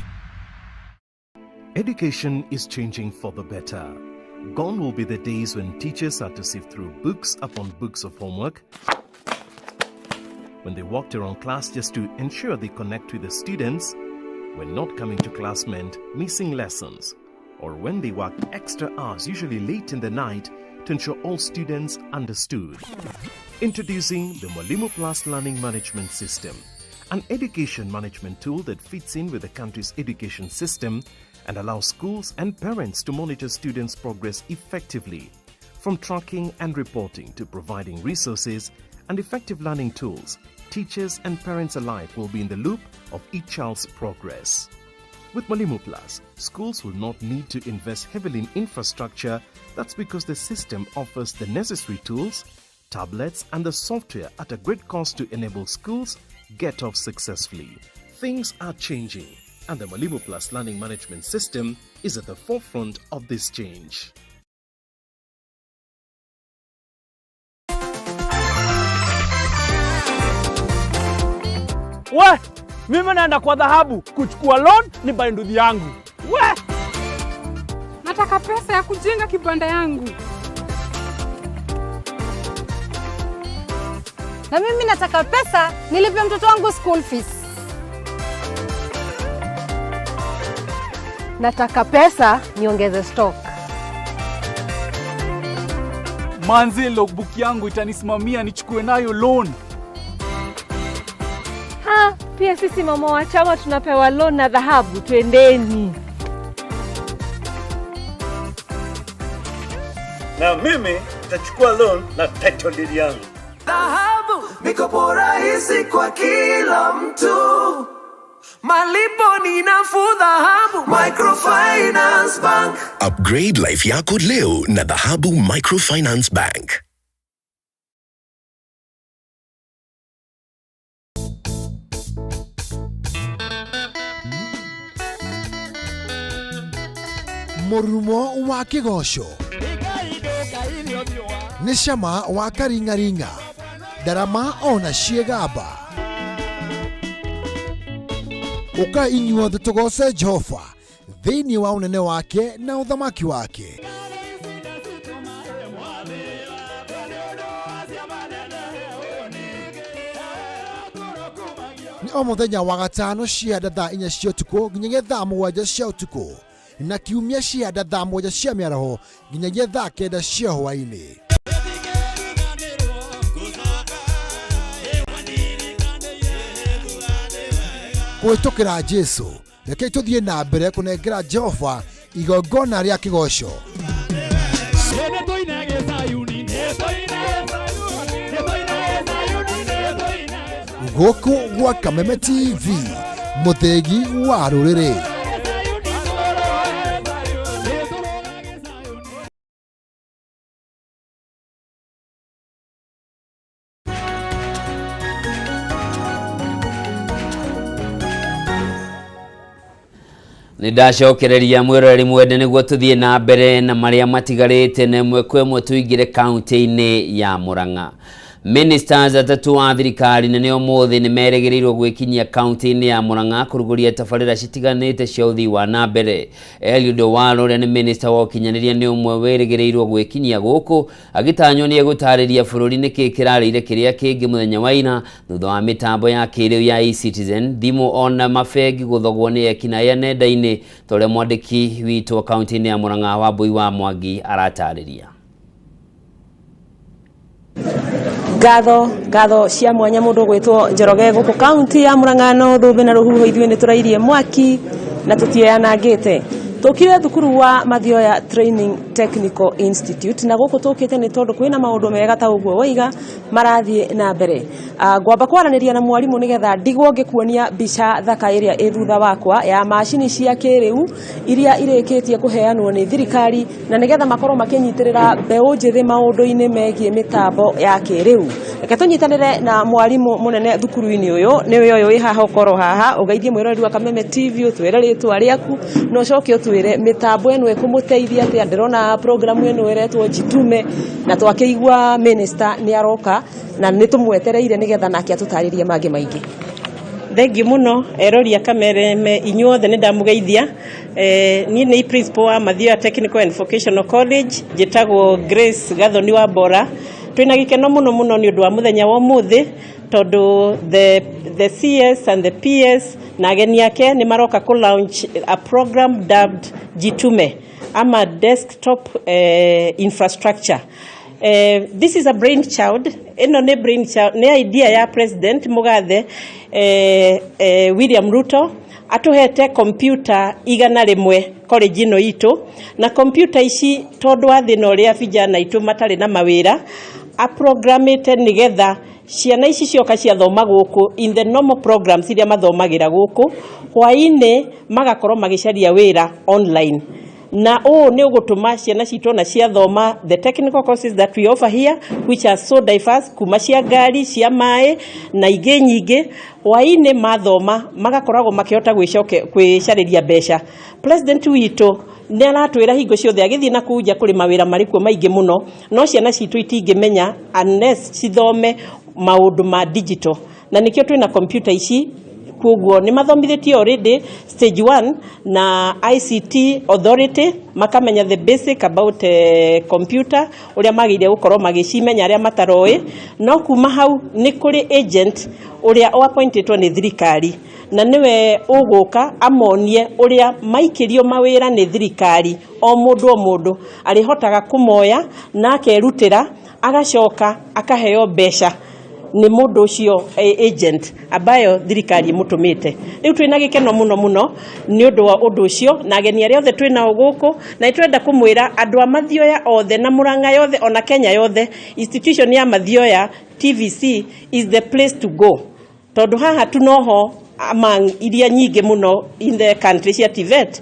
Education is changing for the better. Gone will be the days when teachers had to sift through books upon books of homework, when they walked around class just to ensure they connect with the students, when not coming to class meant missing lessons, or when they worked extra hours, usually late in the night, to ensure all students understood. Introducing the Mwalimu Plus Learning Management System, an education management tool that fits in with the country's education system and allows schools and parents to monitor students' progress effectively. From tracking and reporting to providing resources and effective learning tools, teachers and parents alike will be in the loop of each child's progress. With Mwalimu Plus, schools will not need to invest heavily in infrastructure. That's because the system offers the necessary tools, tablets, and the software at a great cost to enable schools get off successfully. Things are changing, and the Mwalimu Plus Learning Management System is at the forefront of this change. We, mimi naenda kwa dhahabu kuchukua loan ni buy nduthi yangu. We! Nataka pesa ya kujenga kibanda yangu. Na mimi nataka pesa nilipe mtoto wangu school fees. Nataka pesa niongeze stock. Manze, logbook yangu itanisimamia nichukue nayo loan. Ha, pia sisi mama wa chama tunapewa loan na dhahabu, twendeni. Na mimi nitachukua loan na title deed yangu. Dhahabu, mikopo rahisi kwa kila mtu, malipo ni nafuu. Dhahabu Microfinance Bank. Upgrade life yako leo na Dhahabu Microfinance Bank. Mũrurumo wa kĩgoco nĩ cama wa karing'aring'a ndarama ona ciĩgamba. Ũkai inyuothe tũgoce Jehova thĩinĩ wa ũnene wake na ũthamaki wake. Nĩ o mũthenya wa gatano cianda thaa 4 cia ũtukũ nginyagia thaa 7 cia ũtukũ na kiumia cianda thaa 7 cia mĩaraho nginyagia thaa 9 cia hwaĩ-inĩ. Kũhĩtũkĩra Jesu, rekei tũthiĩ na mbere kũnengera Jehova igongona rĩa kĩgoco. Gũkũ gwa Kameme TV, mũthĩgi wa rũrĩrĩ. Nĩ ndacokereria mwĩroreri mwende nĩguo tũthiĩ na mbere na marĩa matigarĩte na ĩmwe kwa ĩmwe tũingĩre kaunti-inĩ ya Murang'a. Ministers atatũ a thirikari nene ũmũthĩ nĩ merĩgĩrĩirwo gwĩkinyia kaunti-inĩ ya Murang'a kũrugũria tabarĩra citiganĩte cia ũthii wa na mbere. Eliud Owalo ũrĩa nĩ minister wa ũkinyanĩria nĩ ũmwe wĩrĩgĩrĩirwo gwĩkinyia gũkũ agĩtanywo nĩ egũtarĩria bũrũri nĩkĩ kĩrarĩire kĩrĩa kĩngĩ mũthenya wa ira thutha wa mĩtambo ya kĩrĩu ya eCitizen, thimũ ona mabengi gũthogwo nĩ ekinaĩ a nenda-inĩ ta ũrĩa mwandĩki witũ kaunti-inĩ ya Murang'a Wambui wa Mwangi aratarĩria. Ngatho ngatho cia mwanya mũndũ ũgwĩtwo Njoroge gũkũ kaunti ya Murang'a no thũmbĩ na rũhuho ithuĩ nĩ tũrairie mwaki na tũtiĩyanangĩte. Tũkire thukuru wa Mathioya Training Technical Institute na gũkũ tũkĩte nĩ tondũ kwĩna maũndũ mega ta ũguo waiga marathiĩ na mbere. Ngwamba kwaranĩria na mwarimũ nĩgetha ndigwo ngĩkuonia mbica thaka ĩrĩa ĩ thutha wakwa ya macini cia kĩrĩu iria irĩkĩtie kũheanwo nĩ thirikari na nĩgetha makorwo makĩnyitĩrĩra mbeũ njĩthĩ maũndũ-inĩ megiĩ mĩtambo ya kĩrĩu. Reke tũnyitanĩre na mwarimũ mũnene thukuru-inĩ ũyũ, nĩwe ũyũ wĩ haha ũkorwo haha, ũgeithie mwĩroreri wa Kameme TV, ũtwĩre rĩtwa rĩaku na ũcoke ũtwĩre mĩtambo ĩno ĩkũmũteithia atĩa. Ndĩrona program ĩno ĩretwo Jitume na twakĩigua minister nĩ aroka na nĩ tũmwetereire nĩgetha nake atũtarĩrie mangĩ maingĩ. Thengiũ mũno erori a Kameme inyuothe nĩ ndamũgeithia. Niĩ nĩ principal wa Mathioya Technical and Vocational College, njĩtagwo Grace Gathoni wa Mbora. Twĩna gĩkeno mũno mũno nĩ ũndũ wa mũthenya wa ũmũthĩ tondũ the CS and the PS na ageni ake nĩ maroka kũ launch a program dubbed Jitume ama desktop infrastructure. This is a brainchild, ĩno nĩ brainchild, nĩ idea ya President Mũgathe William Ruto atũhete computer 100 college ĩno itũ, na computer ici tondũ wa thĩna ũrĩa vijana aitũ matarĩ na mawĩra aprogramĩte nĩgetha ciana ici cioka ciathoma gũkũ in the normal programs iria mathomagĩra gũkũ hwaĩ-inĩ magakorwo magĩcaria wĩra online, na ũũ nĩ ũgũtũma ciana citũ ona ciathoma the technical courses that we offer here which are so diverse, kuma cia ngari cia maĩ na ingĩ nyingĩ, hwaĩ-inĩ mathoma magakoragwo makĩhota gwĩcarĩria mbeca. President witũ nĩ aratwĩra hingo ciothe agĩthiĩ na kũu nja kũrĩ mawĩra marĩ kuo maingĩ mũno, no ciana citũ itingĩmenya unless cithome maũndũ ma digital, na nĩkĩo twĩna computer ici. Koguo nĩ mathomithĩtio already stage 1 na ICT authority, makamenya the basic about computer ũrĩa magĩrĩire gũkorwo magĩcimenya arĩa mataroĩ. No kuma hau nĩ kũrĩ agent ũrĩa appointĩtwo nĩ thirikari na nĩwe ũgũka amonie ũrĩa maikĩrio mawĩra nĩ thirikari, o mũndũ o mũndũ arĩhotaga kũmoya na akerutĩra agacoka akaheo mbeca. Nĩ mũndũ ũcio agent ambayo thirikari ĩmũtũmĩte. Rĩu twĩna gĩkeno mũno mũno nĩ ũndũ wa ũndũ ũcio na ageni arĩa othe twĩ nao gũkũ, na nĩtũrenda kũmwĩra andũ a Mathioya othe na Mũrang'a yothe ona Kenya yothe, institution ya Mathioya TVC is the place to go, tondũ haha tu noho among iria nyingĩ mũno in the country cia TVET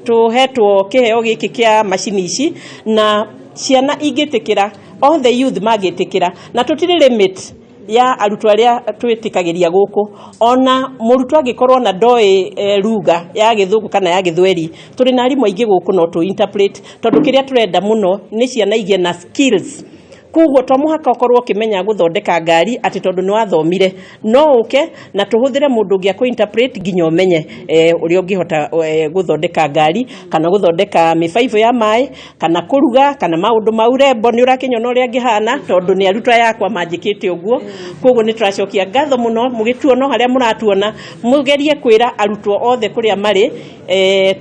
tũhetwo kĩheo gĩkĩ kĩa macini ici, na ciana ingĩtĩkĩra, all the youth mangĩtĩkĩra, na tũtirĩ limit ya arutwo arĩa twĩtĩkagĩria gũkũ. Ona mũrutwo angĩkorwo na ndoĩ lugha ya Gĩthũngũ kana ya Gĩthweri, tũrĩ na arimũ aingĩ gũkũ, no tũ interpret, tondũ kĩrĩa tũrenda mũno nĩ ciana igĩe na skills. Koguo to mũhaka ũkorwo ũkĩmenya gũthondeka ngari atĩ tondũ nĩ wathomire. No ũke na tũhũthĩre mũndũ ũngĩ akũ interpret nginya ũmenye ũrĩa ũngĩhota gũthondeka ngari kana gũthondeka mĩbaibũ ya maĩ kana kũruga kana maũndũ ma urembo. Nĩ ũrakĩnyona ũrĩa ngĩhana, tondũ nĩ arutwo aya akwa manjĩkĩte ũguo. Koguo nĩ tũracokia ngatho mũno. Mũgĩtuona o harĩa mũratuona, mũgerie kwĩra arutwo othe kũrĩa marĩ,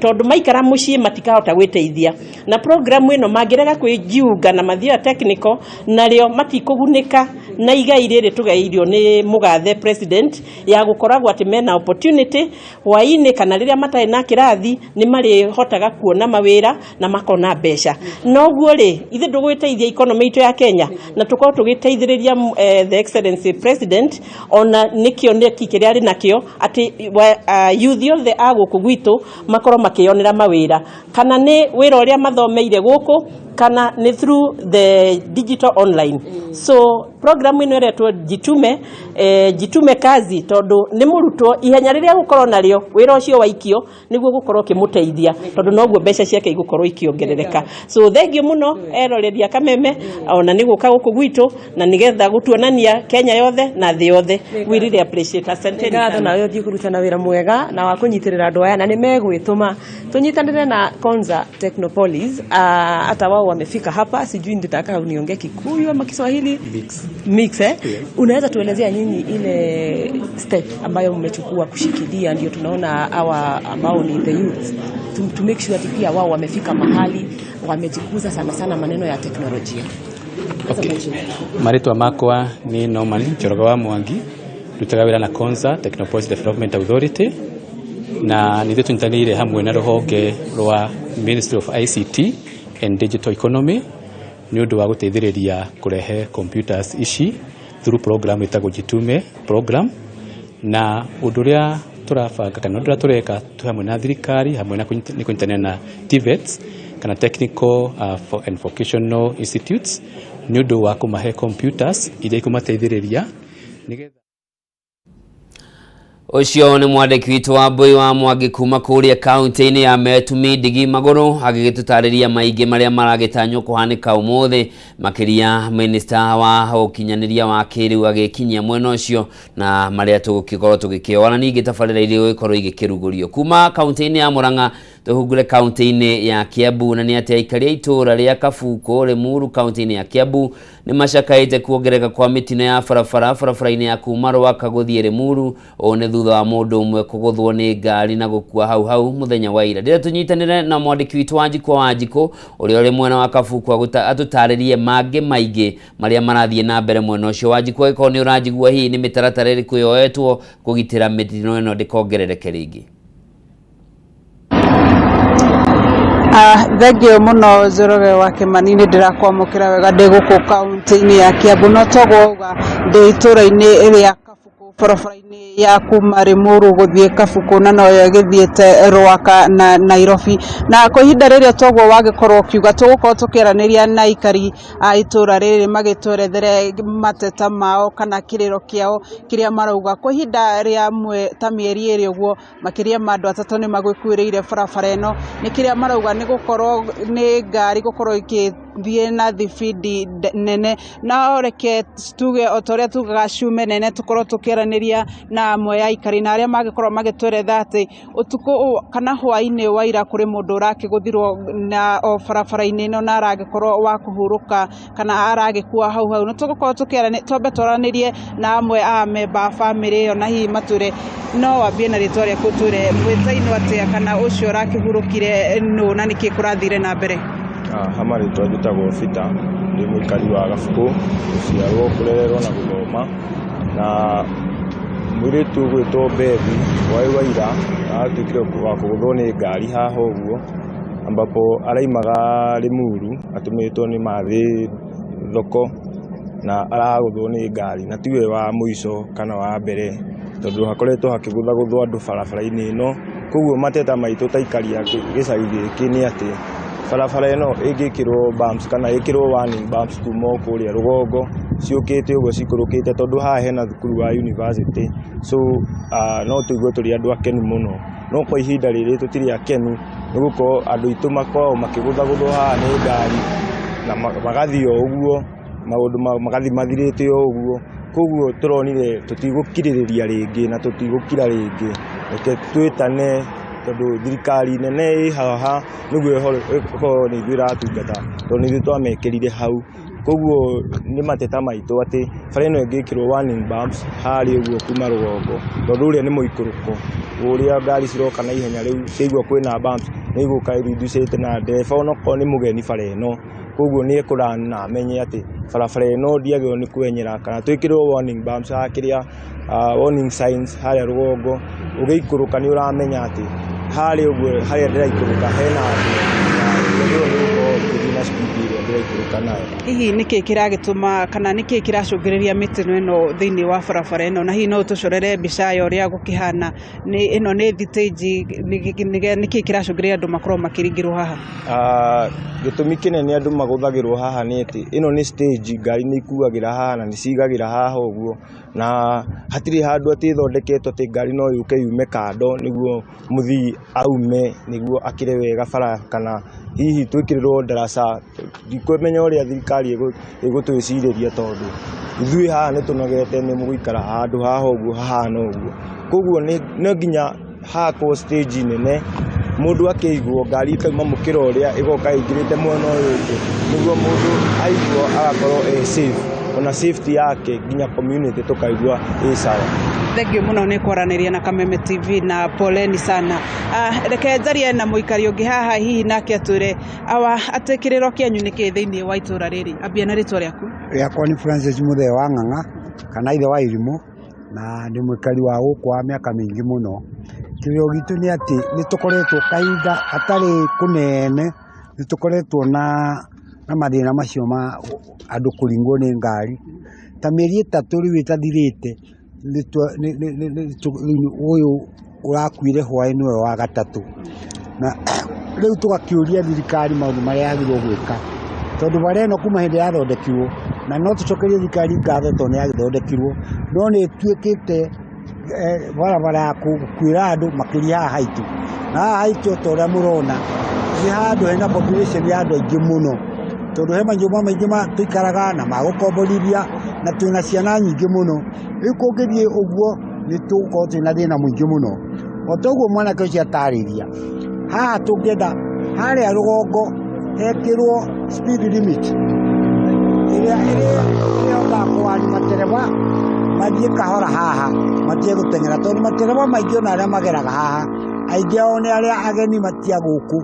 tondũ maikara mũciĩ matikahota gwĩteithia na program ĩno. Mangĩrega kwĩjiunga na Mathioya Technical, narĩo matikũgunĩka na igai rĩrĩ tũgaĩirwo nĩ mũgathe president ya gũkoragwo atĩ mena opportunity hwaĩ-inĩ kana rĩrĩa matarĩ na kĩrathi, nĩ marĩhotaga kuona mawĩra na makona mbeca. Noguo rĩ, ithuĩ ndũgwĩteithia economy itũ ya Kenya na tũkorwo tũgĩteithĩrĩria the excellency president ona nĩ kĩoneki kĩrĩa arĩ nakĩo atĩ youth othe a gũkũ gwitũ makorwo makĩyonera mawĩra, kana nĩ wĩra ũrĩa mathomeire gũkũ kana nĩ through the digital online. So program ĩno ĩretwo Jitume, Jitume Kazi, tondũ nĩ mũrutwo ihenya rĩrĩa gũkorwo narĩo wĩra ũcio waikio nĩguo gũkorwo ũkĩmũteithia, tondũ noguo mbeca ciake igũkorwo ikĩongerereka. So thengiũ mũno eroreria Kameme ona nĩ gũka gũkũ gwitũ na nĩgetha gũtuonania Kenya yothe na thĩ yothe. We really appreciate. Asanteni ngatho sana. Nawe ũthiĩ kũrutana wĩra mwega na wa kũnyitĩrĩra andũ aya na nĩ megwĩtũma tũnyitanĩre na Konza Technopolis. Hata wao wamefika hapa, sijui nitaka uniongee Kikuyu ama Kiswahili. Mix. Mix, eh? Yes. Unaweza tuelezea nyinyi ile step ambayo mmechukua kushikilia, ndio tunaona hawa ambao ni the youth to make sure ati pia wao wamefika mahali wamejikuza sana sana maneno ya teknolojia? Okay. Marĩtwa makwa nĩ Norman Njoroge wa Mwangi, ndutaga wĩra na Konza Technopolis Development Authority, na nĩ ithuĩ tũnyitanĩire hamwe na rũhonge rwa Ministry of ICT and Digital Economy nĩ ũndũ wa gũteithĩrĩria kũrehe computers ici through program ĩtagwo Jitume program. Na ũndũ ũrĩa tũrabanga kana ũndũ ũrĩa tũreka twĩ hamwe na thirikari hamwe na nĩ kũnyitanĩra na TVETs kana Technical and Vocational Institutes nĩ ũndũ wa kũmahe computers iria ikũmateithĩrĩria nĩgetha Ũcio nĩ mwandĩki witũ wa Mbui wa Mwangi kuma kũrĩa kaunti-inĩ ya Metu Mindigi Magũrũ, agĩgĩtũtarĩria maingĩ marĩa maragĩtanywo kũhanĩka ũmũthĩ, makĩria minista wa ũkinyanĩria wa kĩrĩu agĩkinyia mwena ũcio na marĩa tũgũgĩkorwo tũgĩkĩoa, na ningĩ tabarĩra iria igũgĩkorwo igĩkĩrugũrio. Kuma kaunti-inĩ ya Murang'a tũhungure kaunti-inĩ ya Kiambu, na nĩ atĩ aikari a itũũra rĩa Kabuku, Limuru, kaunti-inĩ ya Kiambu nĩ macakaĩte kuongerereka kwa mĩtino ya barabara barabara-inĩ ya kuma Rwaka gũthiĩ Limuru. Ũũ nĩ thutha wa mũndũ ũmwe kũgũthwo nĩ ngari na gũkua hau hau mũthenya wa ira. Ndĩrenda tũnyitanĩre na mwandĩki witũ Wanjikũ wa Wanjikũ ũrĩa ũrĩ mwena wa Kabuku atũtarĩrie mangĩ maingĩ marĩa marathiĩ na mbere mwena ũcio. Wanjikũ, angĩkorwo nĩ ũranjigua, hihi nĩ mĩtaratara ĩrĩkũ yoetwo kũgitĩra mĩtino ĩno ndĩkongerereke rĩngĩ? Thengiũ mũno Njoroge wa Kĩmani, nĩ ndĩrakwamũkĩra wega ndĩ gũkũ kaunti-inĩ ya Kiambu. No toguo wauga, ndĩ itũra-inĩ rĩa Kabuku, barabara-inĩ ya kuma Limuru gũthiĩ Kabuku na noyo ĩgĩthiĩte Rwaka na Nairobi. Na kwa ihinda rĩrĩa, toguo wagĩkorwo ũkiuga, tũgũkorwo tũkĩaranĩria na aikari a itũra rĩrĩ magĩtwerethere mateta mao kana kĩrĩro kĩao kĩrĩa marauga. Kwa ihinda rĩa ta mĩeri 2 ũguo, makĩria ma andũ 3 nĩ magĩkuĩrĩire barabara ĩno. Nĩ kĩrĩa marauga nĩ gũkorwo nĩ ngari gũkorwo igĩthiĩ na thibindi nene. No reke tuge o ta ũrĩa tugaga cume nene, tũkorwo tũkĩaranĩria na amwe a aikari na arĩa mangĩkorwo magĩtweretha atĩ ũtukũ kana hwaĩ-inĩ wa ira kũrĩ mũndũ ũrakĩgũthirwo na o barabara-inĩ ĩno na aragĩkorwo wa kũhurũka kana aragĩkua hau hau. Nĩ tũgũkorwo tũkĩaranĩria, twambe twaranĩrie na amwe a memba a bamĩrĩ ĩyo na hihi matwĩre. No wambie na rĩtwa rĩaku, ũtwĩre mwĩtainwo atĩa kana ũcio ũrakĩhurũkire nũ na nĩkĩ kũrathire na mbere. Ha marĩtwa njĩtagwo Peter, ndĩ mũikari wa Gabukũ, gũciarwo, kũrererwo na gũthoma, na mũirĩtu ũgwĩtwo Bethi warĩ wa ira aratuĩkire wa kũgũthwo nĩ ngari haha ũguo, ambapo araimaga Limuru atũmĩtwo nĩ mathĩ thoko na aragũthwo nĩ ngari, na tiwe wa mũico kana wa mbere, tondũ hakoretwo hakĩgũthagũthwo andũ barabara-inĩ ĩno. Koguo mateta maitũ ta aikari a gĩcagi gĩkĩ nĩ atĩ barabara ĩno ĩngĩkĩrwo bumps kana ĩkĩrwo warning bumps kuma o kũrĩa rũgongo ciũkĩte ũguo cikũrũkĩte, tondũ haha hena thukuru wa university, so no tũigue tũrĩ andũ akenu mũno, no kwa ihinda rĩrĩ tũtirĩ akenu nĩ gũkorwo andũ aitũ makoragwo makĩgũthagũthwo haha nĩ ngari na magathiĩ o ũguo, maũndũ magathiĩ mathirĩte o ũguo. Koguo tũronire tũtigũkirĩrĩria rĩngĩ na tũtigũkira rĩngĩ, reke twĩtane tondũ thirikari nene ĩ haha nĩguo ĩkorwo nĩ ithuĩ ĩratungata, tondũ nĩ ithuĩ twamekĩrire hau. Koguo nĩ mateta maitũ atĩ bara ĩno ĩngĩkĩrwo warning bumps harĩa ũguo kuma rũgongo, tondũ ũrĩa nĩ mũikũrũko, ũrĩa ngari ciroka na ihenya rĩu ciaigua kwĩna bumps nĩ igũka irindicĩte, na ndereba onokorwo nĩ mũgeni bara ĩno, koguo nĩ ekũrani na amenye atĩ barabara ĩno ndĩagĩrĩirwo nĩ kwenyera, kana twĩkĩrĩrwo warning bumps kĩrĩa warning signs harĩa rũgongo, ũgĩikũrũka nĩ ũramenya atĩ harĩa ũguo harĩa ndĩraikũrũka hena andũ, na ndwagĩrĩirwo nĩ gũkorwo ũgĩthiĩ na speed ĩrĩa ndĩraikũrũka nayo. Hihi nĩkĩ kĩragĩtũma kana nĩkĩ kĩracũngĩrĩria mĩtino ĩno thĩinĩ wa barabara ĩno, na hihi no ũtũcorere mbica ya ũrĩa gũkĩhana? Nĩ ĩno nĩ thitĩnji, nĩkĩ kĩracũngĩrĩria andũ makorwo makĩringĩrwo haha? Gĩtũmi kĩnene andũ magũthagĩrwo haha nĩ atĩ ĩno nĩ stage, ngari nĩ ikuagĩra haha na nĩ cigagĩra haha ũguo, na hatirĩ handũ atĩ ĩthondeketwo atĩ ngari no yũke yume kando nĩguo mũthii aume nĩguo akĩre wega bara, kana hihi twĩkĩrĩrwo ndaraca. Ndikũmenya ũrĩa thirikari ĩgũtwĩcirĩria, tondũ ithuĩ haha nĩ tũnogete nĩ gũikara handũ haha ũguo hahana ũguo. Koguo no nginya hakwo stage nene, mũndũ akĩigwo ngari ĩkauma mũkĩra ũrĩa ĩgoka ĩingĩrĩte mwena ũyũ ũngĩ, nĩguo mũndũ aigwo agakorwo e safe, ona safety yake nginya community tũkaigua ĩ sawa. Thengiũ mũno nĩ kwaranĩria na Kameme TV na poleni sana. Reke njarie na mũikari ũngĩ haha, hihi nake atwĩre awa atĩ kĩrĩro kĩanyu nĩ kĩ thĩinĩ wa itũra rĩrĩ. Ambia na rĩtwa rĩaku. Rĩakwa nĩ Francis Mũthee wa Ng'ang'a kana ithe wa irimũ, na ndĩ mũikari wa gũkũ wa mĩaka mĩingĩ mũno. Kĩrĩro gitũ nĩ atĩ nĩ tũkoretwo kahinda gatarĩ kũnene, nĩ tũkoretwo na mathĩna macio ma andũ kũringwo nĩ ngari. Ta mĩeri 3 rĩu ĩtathirĩte, ũyũ ũrakuire hwaĩ nĩwe wa gatatũ. Na rĩu tũgakĩũria thirikari maũndũ marĩa yagĩrĩirwo gwĩka, tondũ bara ĩno kuma hĩndĩ yathondekirwo, na no tũcokerie thirikari ngatho tondũ nĩ yagĩthondekirwo, no nĩ ĩtuĩkĩte barabara ya gũkuĩra andũ makĩria haha haitũ. Na haha haitũ ta ũrĩa mũrona nĩ handũ hena population ya andũ aingĩ mũno, tondũ he manyũmba maingĩ tũikaraga na magũkomborithia, na twĩna ciana nyingĩ mũno. Rĩu kũngĩthiĩ ũguo nĩ tũgũkorwo twĩna thĩna mũingĩ mũno. O ta ũguo mwanake ũcio atarĩria, haha tũngĩenda harĩa rũgongo hekĩrwo speed limit ĩrĩa ĩhotaga kũwari matereba mathiĩ kahora haha, matige gũteng'era, tondũ matereba maingĩ ona arĩa mageraga haha aingĩ ao nĩ arĩa ageni matia gũkũ,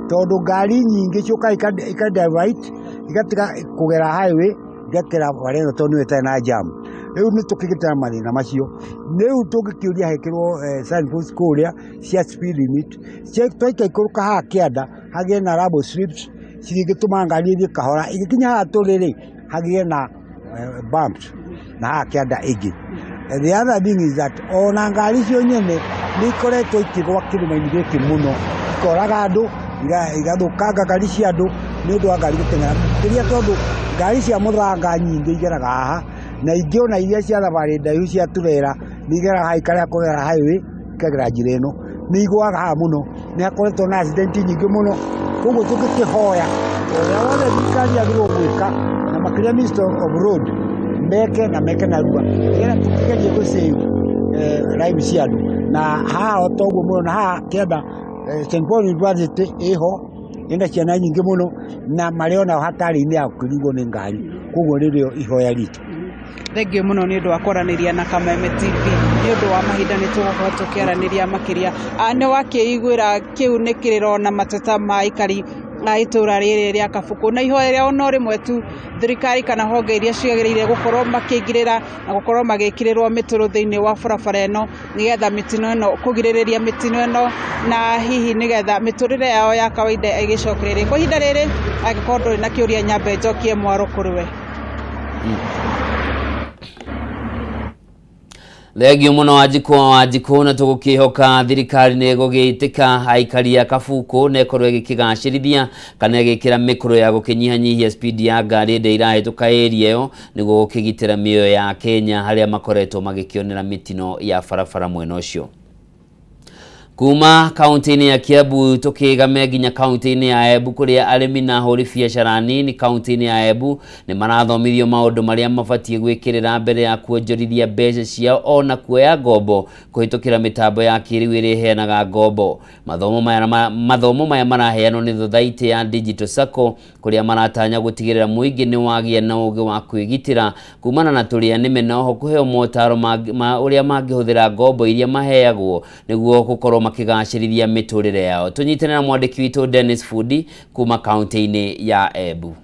tondũ ngari nyingĩ ciũkaga ika divert igatiga kũgera highway igakĩra bara ĩno tondũ nĩyo ĩtarĩ na jam. Rĩu nĩ tũkĩgĩte na mathĩna macio. Rĩu tũngĩkĩũria hekĩrwo signpost kũrĩa cia speed limit, twaikaikũrũka haha kĩanda hagĩe na rumble strips cingĩtũma ngari ĩthiĩ kahora, ĩgĩkinya haha tũrĩ rĩ hagĩe na bumps na haha kĩanda ĩngĩ. The other thing is that ona ngari icio nyene nĩ ikoretwo ikĩgwa kĩrĩma-inĩ gĩkĩ mũno, ikoraga andũ, igathũkanga ngari cia andũ nĩ ũndũ wa ngari gũteng'era makĩria, tondũ ngari cia mũthanga nyingĩ igeraga haha, na ingĩ ona iria cia thabarĩ ndaihu cia turera nĩ igeraga haha ikarega kũgera highway ikagera njĩra ĩno, nĩ igũaga haha mũno, nĩ hakoretwo na accident nyingĩ mũno. Koguo tũngĩkĩhoya ũrĩa wothe thirikari yagĩrĩirwo gwĩka, na makĩria Minister of Road meke na meke narua, nĩgetha tũkĩgerie gũ save lives cia andũ. Na haha o ta ũguo mũrona haha kĩanda, St Paul University ĩho, ĩna ciana nyingĩ mũno, na marĩ onao hatarĩ-inĩ ya gũkĩringwo nĩ ngari. Koguo rĩrĩo ihoya ritũ. Thengiũ mũno nĩ ũndũ wa kwaranĩria na Kameme TV. Nĩ ũndũ wa mahinda nĩ tũgũkorwo tũkĩaranĩria makĩria. Nĩ wakĩiguĩra kĩu nĩ kĩrĩro na mateta ma aikari A itũra rĩrĩ rĩa Kabukũ. Na ihoya rĩao no rĩmwe tu, thirikari kana honge iria ciagĩrĩire gũkorwo makĩingĩrĩra na gũkorwo magĩkĩrĩrwo mĩtũrũ thĩinĩ wa barabara ĩno, nĩgetha mĩtino ĩno, kũgirĩrĩria mĩtino ĩno, na hihi nĩgetha mĩtũrĩre yao ya kawaida ĩgĩcokererie. Kwa ihinda rĩrĩ, angĩkorwo ndũrĩ na kĩũria, nyambe njokie mwaro kũrĩ we. Thengio mũno Wanjikũ wa Wanjikũ, na tũgũkĩhoka thirikari nĩ ĩgũgĩtĩka aikari a Kabukũ na ĩkorwo ĩgĩkĩgacĩrithia kana ĩgĩkĩra mĩkũrũ ya gũkĩnyihanyihia speed ya ngari ĩrĩa irahĩtũka area ĩyo, nĩguo gũkĩgitĩra mĩoyo ya Kenya harĩa makoretwo magĩkĩonera mĩtino ya barabara mwena ũcio. Kuma kaunti-inĩ ya Kiambu tũkĩgame nginya kaunti-inĩ ya Embu, kũrĩa arĩmi na ahũri biacara nini kaunti-inĩ ya Embu nĩ marathomithio maũndũ marĩa mabatiĩ gwĩkĩrĩra mbere ya kuonjorithia mbeca ciao ona kuoya ngombo kũhĩtũkĩra mĩtambo ya kĩrĩu ĩrĩa ĩheanaga ngombo. Mathomo maya maraheanwo nĩ thothaitĩ ya Digital Sacco, kũrĩa maratanya gũtigĩrĩra mũingĩ nĩ wagĩa na ũgĩ wa kwĩgitĩra kumana na tũrĩa nĩme, na oho kũheo motaro ma ũrĩa mangĩhũthĩra ngombo iria maheagwo nĩguo gũkorwo makĩgacĩrithia mĩtũrĩre yao. Tũnyitane na mwandĩki witũ Dennis Fundi kuma kaunti-inĩ ya Embu.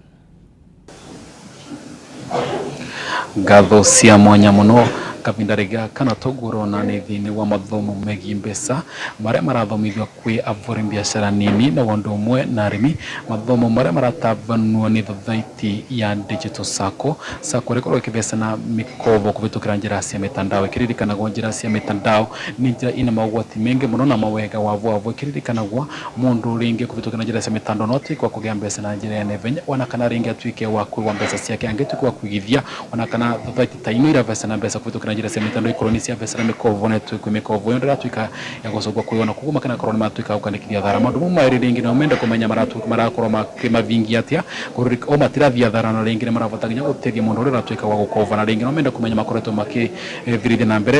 Ngatho cia mwanya mũno. Kavinda rĩga kana toguo ũrona nĩ thĩinĩ wa mathomo megiĩ mbeca marĩa marathomithio kwĩ ahũri biacara nini na ũndũ ũmwe na arĩmi, mathomo marĩa maratabanwo nĩ thothaiti ya Digital Sacco. Sacco ĩrĩa ĩkoragwo ĩkĩbecana mĩkobo kũhĩtũkĩra njĩra cia mĩtandao. Ĩkĩririkanagwo njĩra cia mĩtandao nĩ njĩra ina mogwati maingĩ mũno na mawega wavo wavo. Ĩkĩririkanagwo mũndũ rĩngĩ kũhĩtũkĩra njĩra cia mĩtandao no atuĩke wa kũgĩa mbeca na njĩra ya naihenya, ona kana rĩngĩ atuĩke wa kũigwa mbeca ciake angĩtuĩka wa kũigithia, ona kana thothaiti ta ino irabecana mbeca kũhĩtũkĩra njĩra cia mĩtandao ikorwo nĩ cia mbeca na mĩkobo, na ĩtuĩke mĩkobo ĩyo ndĩratuĩka ya gũcokwo kwĩona, koguo makanakorwo nĩ matuĩka a gũkandĩkithia thara. Maũndũ mau merĩ rĩngĩ no mende kũmenya marakorwo makĩmathingia atĩa o matirathiĩ athara, na rĩngĩ nĩ marabota nginya gũteithia mũndũ ũrĩa ũratuĩka wa gũkoba, na rĩngĩ no mende kũmenya makoretwo makĩthirithia na mbere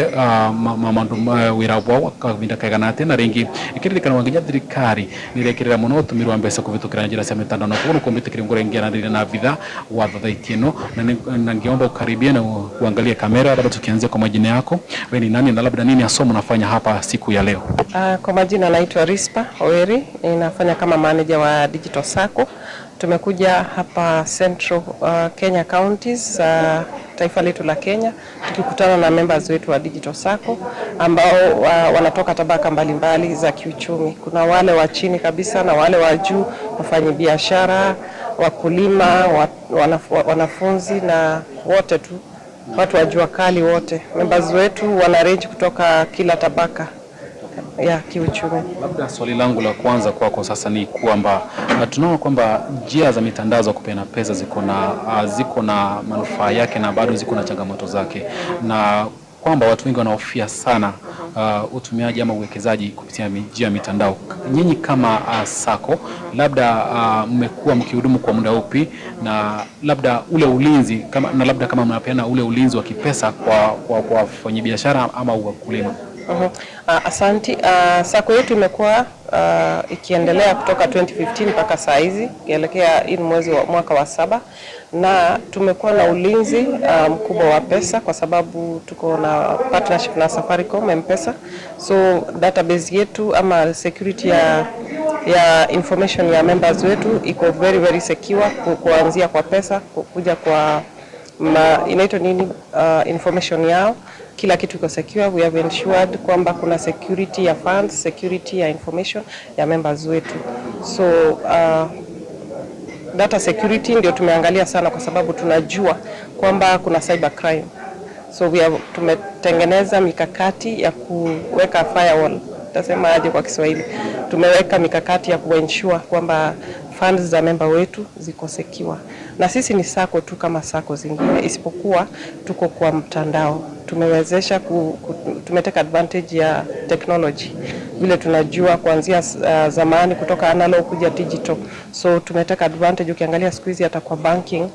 maũndũ wĩra wao kahinda kaigana atĩa. Na rĩngĩ ĩkĩririkanagwo nginya thirikari nĩ ĩrekĩrĩra mũno ũtũmĩri wa mbeca kũhĩtũkĩra njĩra cia mĩtandao, na koguo nĩkuo mbĩtĩkĩrio ngorwo ngĩaranĩria na abitha wa thothaiti ĩno, na ningeomba ukaribie na uangalie kamera, labda tukianzia kwa majina yako, wewe ni nani na labda nini haswa mnafanya hapa siku ya leo? Kwa majina naitwa Rispa Oweri, ninafanya kama manager wa Digital Sacco. Tumekuja hapa Central Kenya counties, taifa letu la Kenya, tukikutana na members wetu wa Digital Sacco ambao wanatoka tabaka mbalimbali za kiuchumi. Kuna wale wa chini kabisa na wale wa juu, wafanyabiashara, wakulima, wanafunzi na wote tu, watu wa jua kali wote. Members wetu wana range kutoka kila tabaka ya kiuchumi. Labda swali langu la kwanza kwako sasa ni kwamba tunaona kwamba njia za mitandao za kupeana pesa ziko na manufaa yake na bado ziko na changamoto zake, na kwamba watu wengi wanahofia sana utumiaji ama uwekezaji kupitia njia ya mitandao. Nyinyi kama SACCO, labda mmekuwa mkihudumu kwa muda upi, na labda ule ulinzi kama, na labda kama mnapeana ule ulinzi wa kipesa kwa wafanyabiashara ama wakulima? Asanti. SACCO yetu imekuwa ikiendelea kutoka 2015 mpaka saa hizi ikielekea hii mwezi wa mwaka wa 7, na tumekuwa na ulinzi mkubwa wa pesa kwa sababu tuko na partnership na Safaricom M-Pesa, so database yetu ama security ya information ya members wetu iko very very secure, kuanzia kwa pesa kuja kwa inaitwa nini, information yao, kila kitu iko secure. We have ensured kwamba kuna security ya funds, security ya information ya members wetu. So data security ndio tumeangalia sana kwa sababu tunajua kwamba kuna cyber crime. So tumetengeneza mikakati ya kuweka firewall, tasema aje kwa Kiswahili? Tumeweka mikakati ya kuensure kwamba funds za member wetu ziko secure, na sisi ni sacco tu kama sacco zingine, isipokuwa tuko kwa mtandao. Tumewezesha tumetake advantage ya technology vile tunajua kuanzia zamani kutoka analog kuja digital, so tumetake advantage. Ukiangalia siku hizi hata kwa banking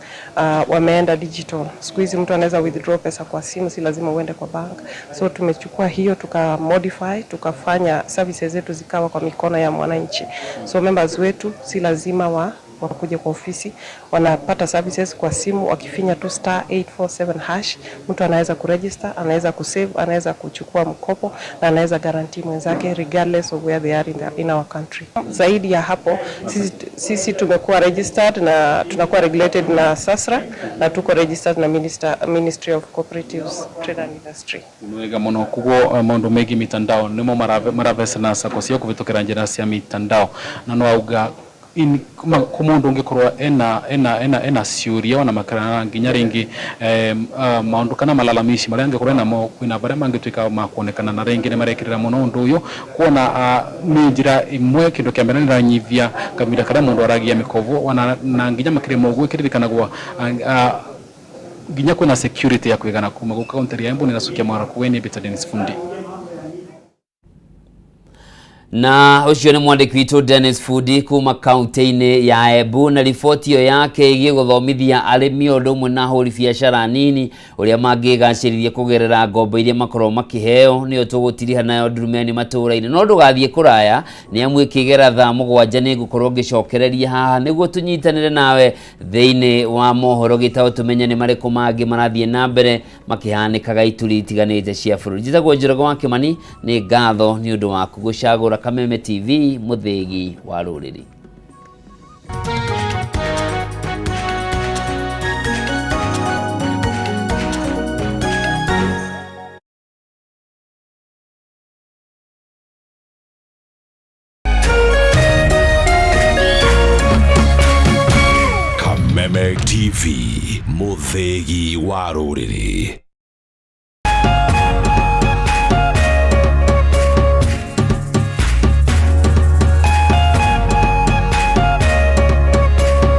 wameenda digital. Siku hizi mtu anaweza withdraw pesa kwa simu, si lazima uende kwa bank. So tumechukua hiyo tuka modify, tukafanya services zetu zikawa kwa mikono ya mwananchi. So members wetu si lazima wa wakuje kwa ofisi, wanapata services kwa simu wakifinya tu star 847 hash. Mtu anaweza kuregister, anaweza kusave, anaweza kuchukua mkopo na anaweza guarantee mwenzake regardless of where they are in our country. Zaidi ya hapo, sisi tumekuwa registered na tunakuwa regulated na SASRA na tuko registered na Ministry of Cooperatives, Trade and Industry. Wega muno kuguo maundu megie mitandao nimo maravecana sacco cio kuvitukira njira cia mitandao na no auga ku mundu ungikorwo ena ciuria ona makana nginya ringi maundu kana malalamishi maria angikorwo namo kwina baria mangituika ma kuonekana na ringi ni marekirira muno undu uyu kuona ni njira imwe kindu kia mbere niranyithia kavinda karia mundu aragia mikovo ona na nginya makiria moguo ikiririkanagwo nginya kwina security ya kuigana kuma guka kaunti ya Embu ni nacukia mwara kuweni Peter Dennis Fundi. Na ucio ni mwandiki witu Dennis Fundi kuma kaunti-inĩ ya Embu na riboti ĩyo yake ĩgiĩ gũthomithia arĩmi ũndũ ũmwe na ahũri biacara nini ũrĩa mangĩgacĩrithia kũgerera ngombo iria makorwo makĩheo nĩyo tũgũtiriha nayo ndurumeni matũũra-inĩ. No ndũgathiĩ kũraya nĩ amu ĩkĩgera thaa 7 nĩ ngũkorwo ngĩcokereria haha nĩguo tũnyitanĩre nawe thĩinĩ wa mohoro gĩtaũ tũmenye nĩ marĩkũ mangĩ marathiĩ na mbere makĩhanĩkaga ituri itiganĩte cia bũrũri. Njĩtagwo Njoroge wa Kĩmani, nĩ ngatho nĩ ũndũ waku gũcagũra Kameme TV, mũthĩgi wa rũrĩrĩ. Kameme TV, mũthĩgi wa rũrĩrĩ.